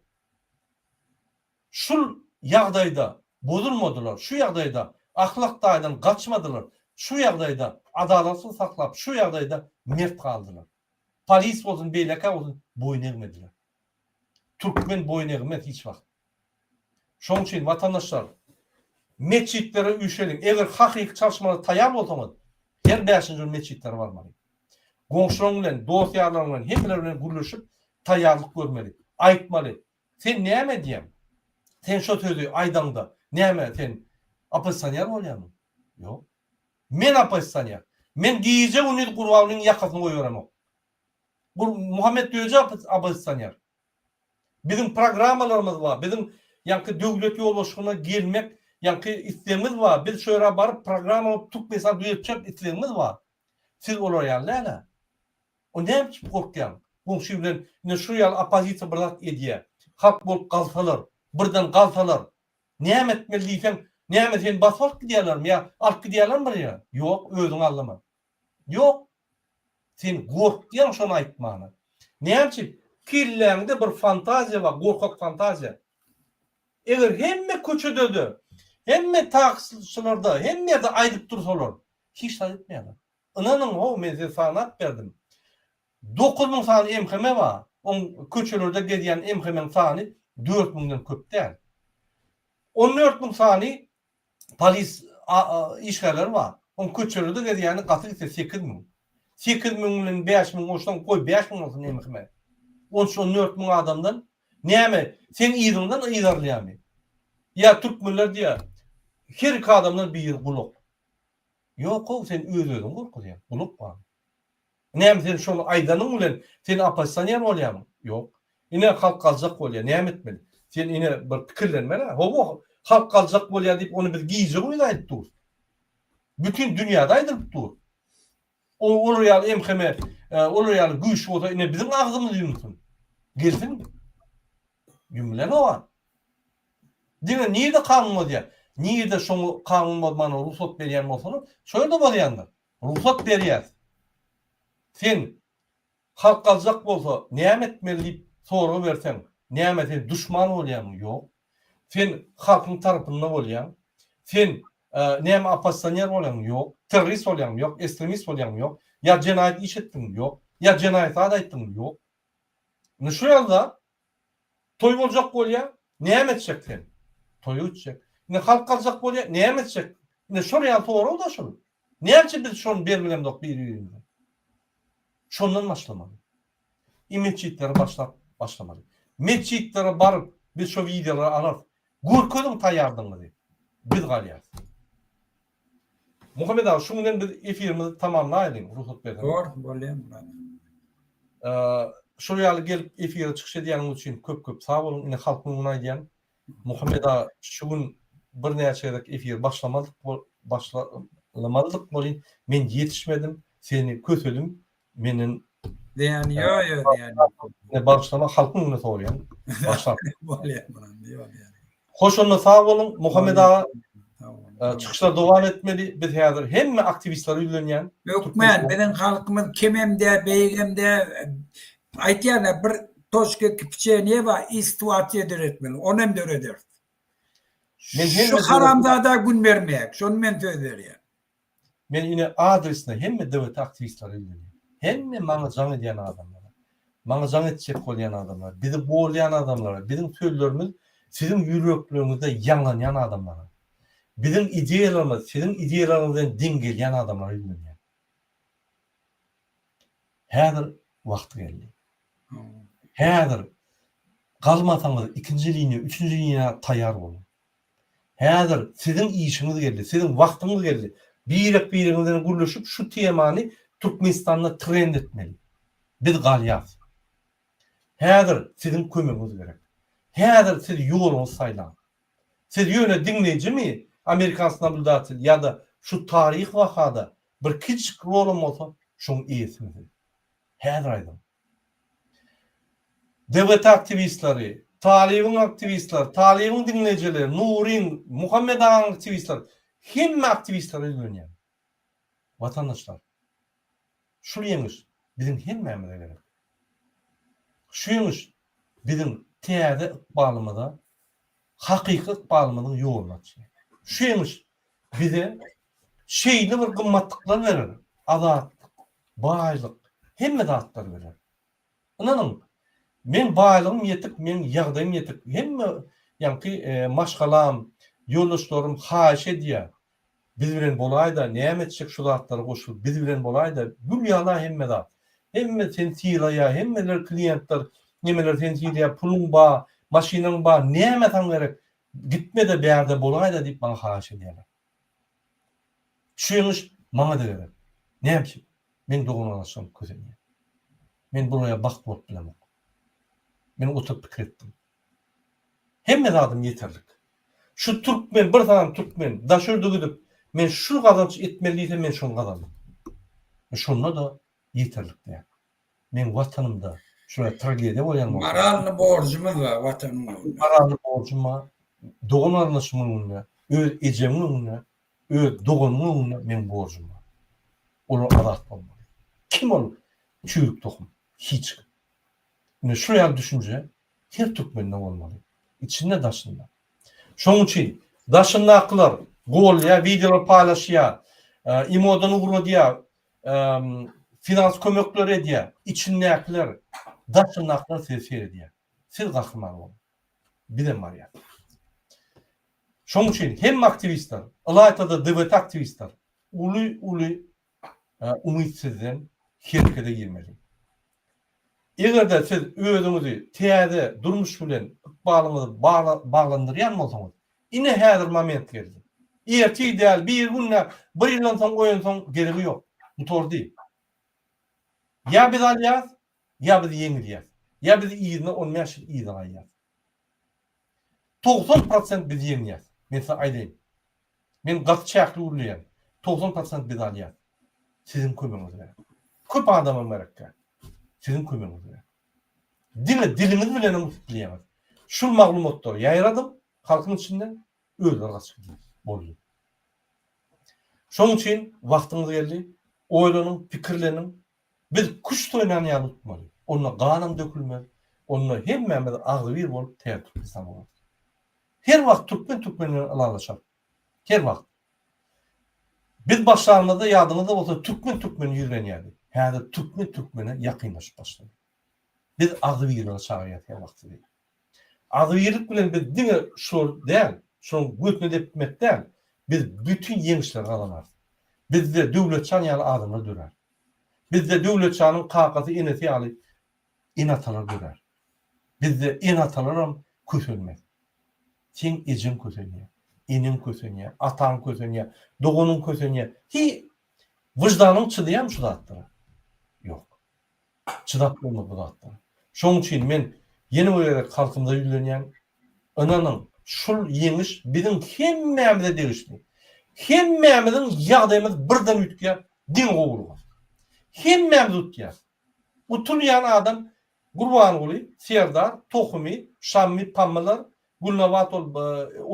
Şul ýagdaýda bozulmadylar, şu ýagdaýda ahlak taýdan gaçmadylar, şu ýagdaýda adalatly saklap, şu ýagdaýda mert galdylar. Polis bolsun, beýlekä bolsun boýun egmediler. Türkmen boýun egmez hiç wagt. Şonuň üçin watandaşlar metjitlere üýşeliň. Eger hakyky çalyşmaga taýýar bolsaňyz, her bäşinji gün metjitlere barmaly. Goňşularyň bilen, dost-ýarlaryň bilen, hemmeler bilen gürleşip taýýarlyk görmeli. Aýtmaly. Sen näme edýäň? Sen şo sözi aýdaňda näme sen oppozisioner bolýarmyň? Ýok. Men oppozisioner. Men gije-gündiz Gurbangulyň ýakasyny goýberemok. Muhammet Döje oppozisioner. Biziň programmalarymyz bar. Biziň ýaňky döwlet ýolbaşçylygyna gelmek ýaňky islegimiz bar. Biz şu ýere baryp programma bolup Türkmenistany düzetjek islegimiz bar. Siz olar ýaly däl-ä. O näme üçin gorkýaň? Goňşy bilen ine şu ýaly oppozisiýa bir zat edýä. Halk bolup galsalar, birden galsalar, näme etmeli diýseň, näme seni basyp alyp gidýärlermi ýa alyp gidýärlermi bir ýere? Ýok, özüňi aldama. Ýok. Sen gorkýaň şony aýtmana. Näme üçin? Kelläňde bir fantaziýa bar, gorkak fantaziýa. Eger hemme köçede-de, hemme taksiçilerde, hemme ýerde aýdyp dursalar, hiç zat etmeýärler. Ynanyň how men size sanap berdim. 9000 sany MHM bar. Oň köçelerde gezýän MHM-iň sany 4000-den köp däl. 14000 sany polis işgärleri bar. Oň köçelerde gezýäni gaty gitse 8000. 8000 bilen 5000 goşsaň goý 5000 bolsun MHM. Onça 14000 adamdan näme seň yzyňdan yzarlaýarmy? Ýa türkmenler diýýär her iki adamdan biri gulak. Ýok-ow sen öz-özüňi gorkuzýaň. Gulak bar. Näme sen şony aýdanyň bilen sen oppozisioner bolýarmyň? Ýok. Ine halk galjak bolýar, näme etmeli? Sen ine bir pikirlenmeli-ä. Hawa, halk galjak bolýar diýip ony biz gije-gündiz aýdyp durus. Bütin dünýäde aýdylyp dur. O olar ýaly MHM, olar ýaly güýç bolsa ine biziň agzymyzy ýumsun. Gelsin. Ýumlanok. Diňe nirde kanun bozýar? Nirde şoňa kanun bozmana rugsat berýän bolsalar, şo ýerde bozýandyr. Rugsat berýäs. Sen halk galjak bolsa näme etmeli diýip sorag berseň, näme sen duşman bolýaňmy? Ýok. Sen halkyň tarapynda bolýaň. Sen näme oppozisioner bolýaňmy? Ýok. Terrorist bolýaňmy? Ýok. Ekstremist bolýaňmy? Ýok. Ýa jenaýat iş etdiňmi? Ýok. Ýa jenaýat zat aýtdyňmy? Ýok. Indi şu ýaly zat Toý boljak bolýa, näme etjek sen? Toýa gitjek. Indi halk galjak bolýa, näme etjek? Indi şol ýaly sorag-da şul. Näme üçin biz şony berbilemzok biri-birimize? Şondan başlamaly. I metjitlere başlap başlamaly. Metjitlere baryp biz şo wideolary alarys. Görkeziň taýýardygyňyzy. Biz galýarys. Muhammet aga şu bilen biz efirimizi tamamlaýlyň rugsat berseňiz. Bor, bolýar Myrat. Şol ýaly gelip efire çykyş edýäniňiz üçin köp köp sag boluň. Ine halkyň öňünde aýdýan. Muhammet aga şu gün birnäçe gezek efir başlamadyk başlamalydyk welin men ýetişmedim. Seni kösedim. Menden Zyýany ýok, ýok zyýany ýok. Ne bagyşlama halkyň öňünde soraýan. Bagyşla. Bolýar Myrat, ýok zyýany. Hoş onda sag boluň Muhammet aga. Çykyşlar dowam etmeli. Biz häzir hemme aktiwistlere ýüzlenýän. Hökmän biziň halkymyz kemem dä beýigem dä aýtýan bir toçka kipiçe neba i situasiýa döretmeli. Ony hem dörederis. Men Şu haramzada gün bermeyek. Şony men söz berýän. Men ine adresine hemme DWT aktiwistlere ýüzlenýän. Hemme maňa jaň edýän adamlara, maňa jaň etjek bolýan adamlara, bizi goldaýan adamlara, biziň sözlerimiz siziň ýürekleriňizde ýaňlanýan adamlara, biziň ideýalarymyz siziň ideýalaryňyz bilen deň gelýän adamlara ýüzlenýän. Häzir wagty geldi. Häzir galmasaňyz ikinji liniýa, üçünji liniýa taýýar boluň. Häzir siziň işiňiz geldi, siziň wagtyňyz geldi. Birek-biriňiz bilen gürleşip şu temany Türkmenistanda trend etmeli. Biz galýas. Häzir siziň kömegiňiz gerek. Häzir siz ýoluňyzy saýlaň. Siz ýöne diňleýjimi, amerikanskiý nablýudatel ýa-da şu taryhy wakada bir kiçijik rolam bolsa şoň eýesimi siz? Häzir aýdyň. DWT aktiwistleri, Talybyň aktiwistleri, Talybyň diňleýjileri, Nuryň, Muhammet agaň aktiwistleri, hemme aktiwistlere ýüzlenýän. Watandaşlar, şul ýeňiş biziň hemmämize gerek. Şu ýeňiş biziň täze ykbalymyza, hakyky ykbalymyzyň ýoluny açýar. Şu ýeňiş bize şeýle bir gymmatlyklar berer, azatlyk, baýlyk, hemme zatlary berer. Ynanyň, meň baýlygym ýetik, meň ýagdaýym ýetik, hemme ýaňky maşgalam, ýoldaşlarym haýyş edýär, biz bilen bolaý-da, näme etjek şu zatlara goşulyp, biz bilen bolaý-da, gül ýaly-a hemme zat. Hemme seni sylaýar, hemmeler kliýentler, nemeler seni sylaýar, puluň bar, maşynaň bar, näme saňa gerek, gitme-de bärde bolaý-da diýip maňa haýyş edýärler. Şu ýeňiş maňa-da gerek. Näme üçin? Meň dogan-garyndaşlarym kösenýär. Men bulaýa bagt bolup bilemok. Men oturyp pikir etdim. Hemme zadym ýeterlik. Şu türkmen, bir sany türkmen daşy ýurda gidip, men şu gazanç etmeli diýse, men şony gazandym. Şonda-da ýeterlik däl. Meň watanymda şular tragediýa bolýan bolsa. Moralny borjumyz bar watanyň öňünde. Moralny borjum bar. Dogan-garyndaşymyň öňünde, öz ejemiň öňünde, öz doganymyň öňünde meň borjum bar. Olar azat bolmaly. Kim ol çüýrük tohum? Hiç kim. Ine şu ýaly düşünje her türkmende bolmaly. Içinde daşynda. Şonuň üçin daşyndakylar golýar, wideolar paýlaşýar, imodan ugradýar, finans kömekleri edýär. Içindäkiler, daşyndakylar size seredýär. Siz gahryman boluň. Bizem barýas. Şonuň üçin hemme aktiwistler, ylaýta-da DWT aktiwistler uly-uly umyt sizden herekete girmeli. Eger-de siz özüňizi täze durmuş bilen ykbalyňyzy baglandyrýan bolsaňyz, ine häzir moment geldi. Ertir däl, birigün däl, bir ýyldan soň oýansaň geregi ýok. Gutardy. Ýa biz alýas, ýa biz ýeňilýäs. Ýa biz yzyna on bäş ýyl yza gaýýas. 90 prosent biz ýeňýäs. Men size aýdaýyn. Men gaty çäkli gürleýän. 90 prosent biz alýas. Siziň kömegiňiz gerek. Köp adamam gerek däl. Siziň kömegiňiz gerek. Diňe diliňiz bilenem utup bilýäňiz. Şul maglumatlary ýaýradyň halkyň içinde, özleri gaçyp gider. Boldy. Şonuň üçin wagtyňyz geldi. Oýlanyň, pikirleniň. Biz küşt oýnan ýaly utmaly. Onda ganam dökülmez. Onda hemmämiz agzybir bolup täze Türkmenistan gurarys. Her wagt türkmen türkmen bilen ylalaşar. Her wagt. Biz başlanymyzda ýadyňyzda bolsa türkmen türkmeni ýigrenýärdi. Häzir türkmen türkmene ýakynlaşyp başlady. Biz agzybirlige çagyrýas her wagt sizi. Agzybirlik bilen biz diňe şular däl, şolaryň götüne depmek däl, biz bütin ýeňişleri gazanarys. Bizde Döwletjan ýaly adamlar dörär. Bizde Döwletjanyň kakasy, enesi ýaly ene-atalar dörär. Bizde ene-atalaram kösenmez. Seň ejeň kösenýär, eneň kösenýär, ataň kösenýär, doganyň kösenýär. Hiý, wyždanyň çydaýarmy şu zatlara? Ýok. Çydap bolmaz bu zatlara. Şonuň üçin men ýene bir gezek halkymyza ýüzlenýän, ynanyň, şul ýeňiş biziň hemmämize degişli. Hemmämiziň ýagdaýymyz birden üýtgär, diňe gowulyga. Hemmämiz utýas. Utulýan adam Gurbanguly, Serdar, Tohumy, Şammy, Pammylar, Gülnabat ol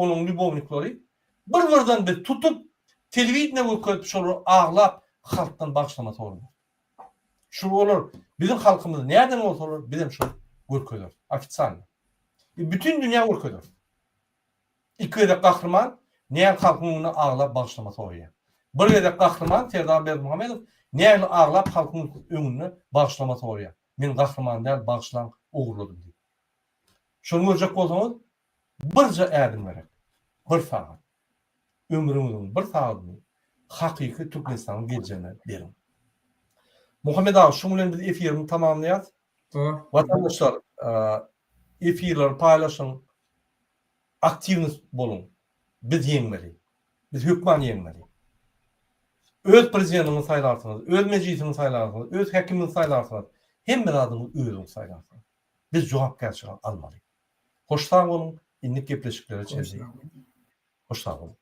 onuň lýubowniklary bir-birden biz tutup, telewideniýe görkezip şolar aglap halkdan bagyşlama soraýar. Şu olar biziň halkymyzy näden bolsalar bizem şony görkezeris ofitsialno. Bütin dünýä görkezeris. Iki gezek gahryman näl halkyň öňünde aglap bagyşlama soraýar. Bir gezek gahryman Serdar Berdimuhamedow näl aglap halkyň öňünde bagyşlama soraýar. Men gahryman däl bagyşlaň ogurladym diýip. Şony görjek bolsaňyz birje ädim gerek. Bir sagat. Ömrüňiziň bir sagadyny hakyky Türkmenistanyň geljegine beriň. Muhammet aga şuň bilen biz efirimizi tamamlaýas. Watandaşlar efirleri paýlaşyň. Aktiwnyst boluň. Biz ýeňmeli. Biz hökman ýeňmeli. Öz prezidentiňizi saýlarsyňyz, öz mejlisiňizi saýlarsyňyz, öz häkimiňizi saýlarsyňyz. Hemme zadyňyzy özüňiz saýlarsyňyz. Biz jogapkärçilik almaly. Hoş sag boluň, indiki gepleşiklere çenli. Hoş sag boluň.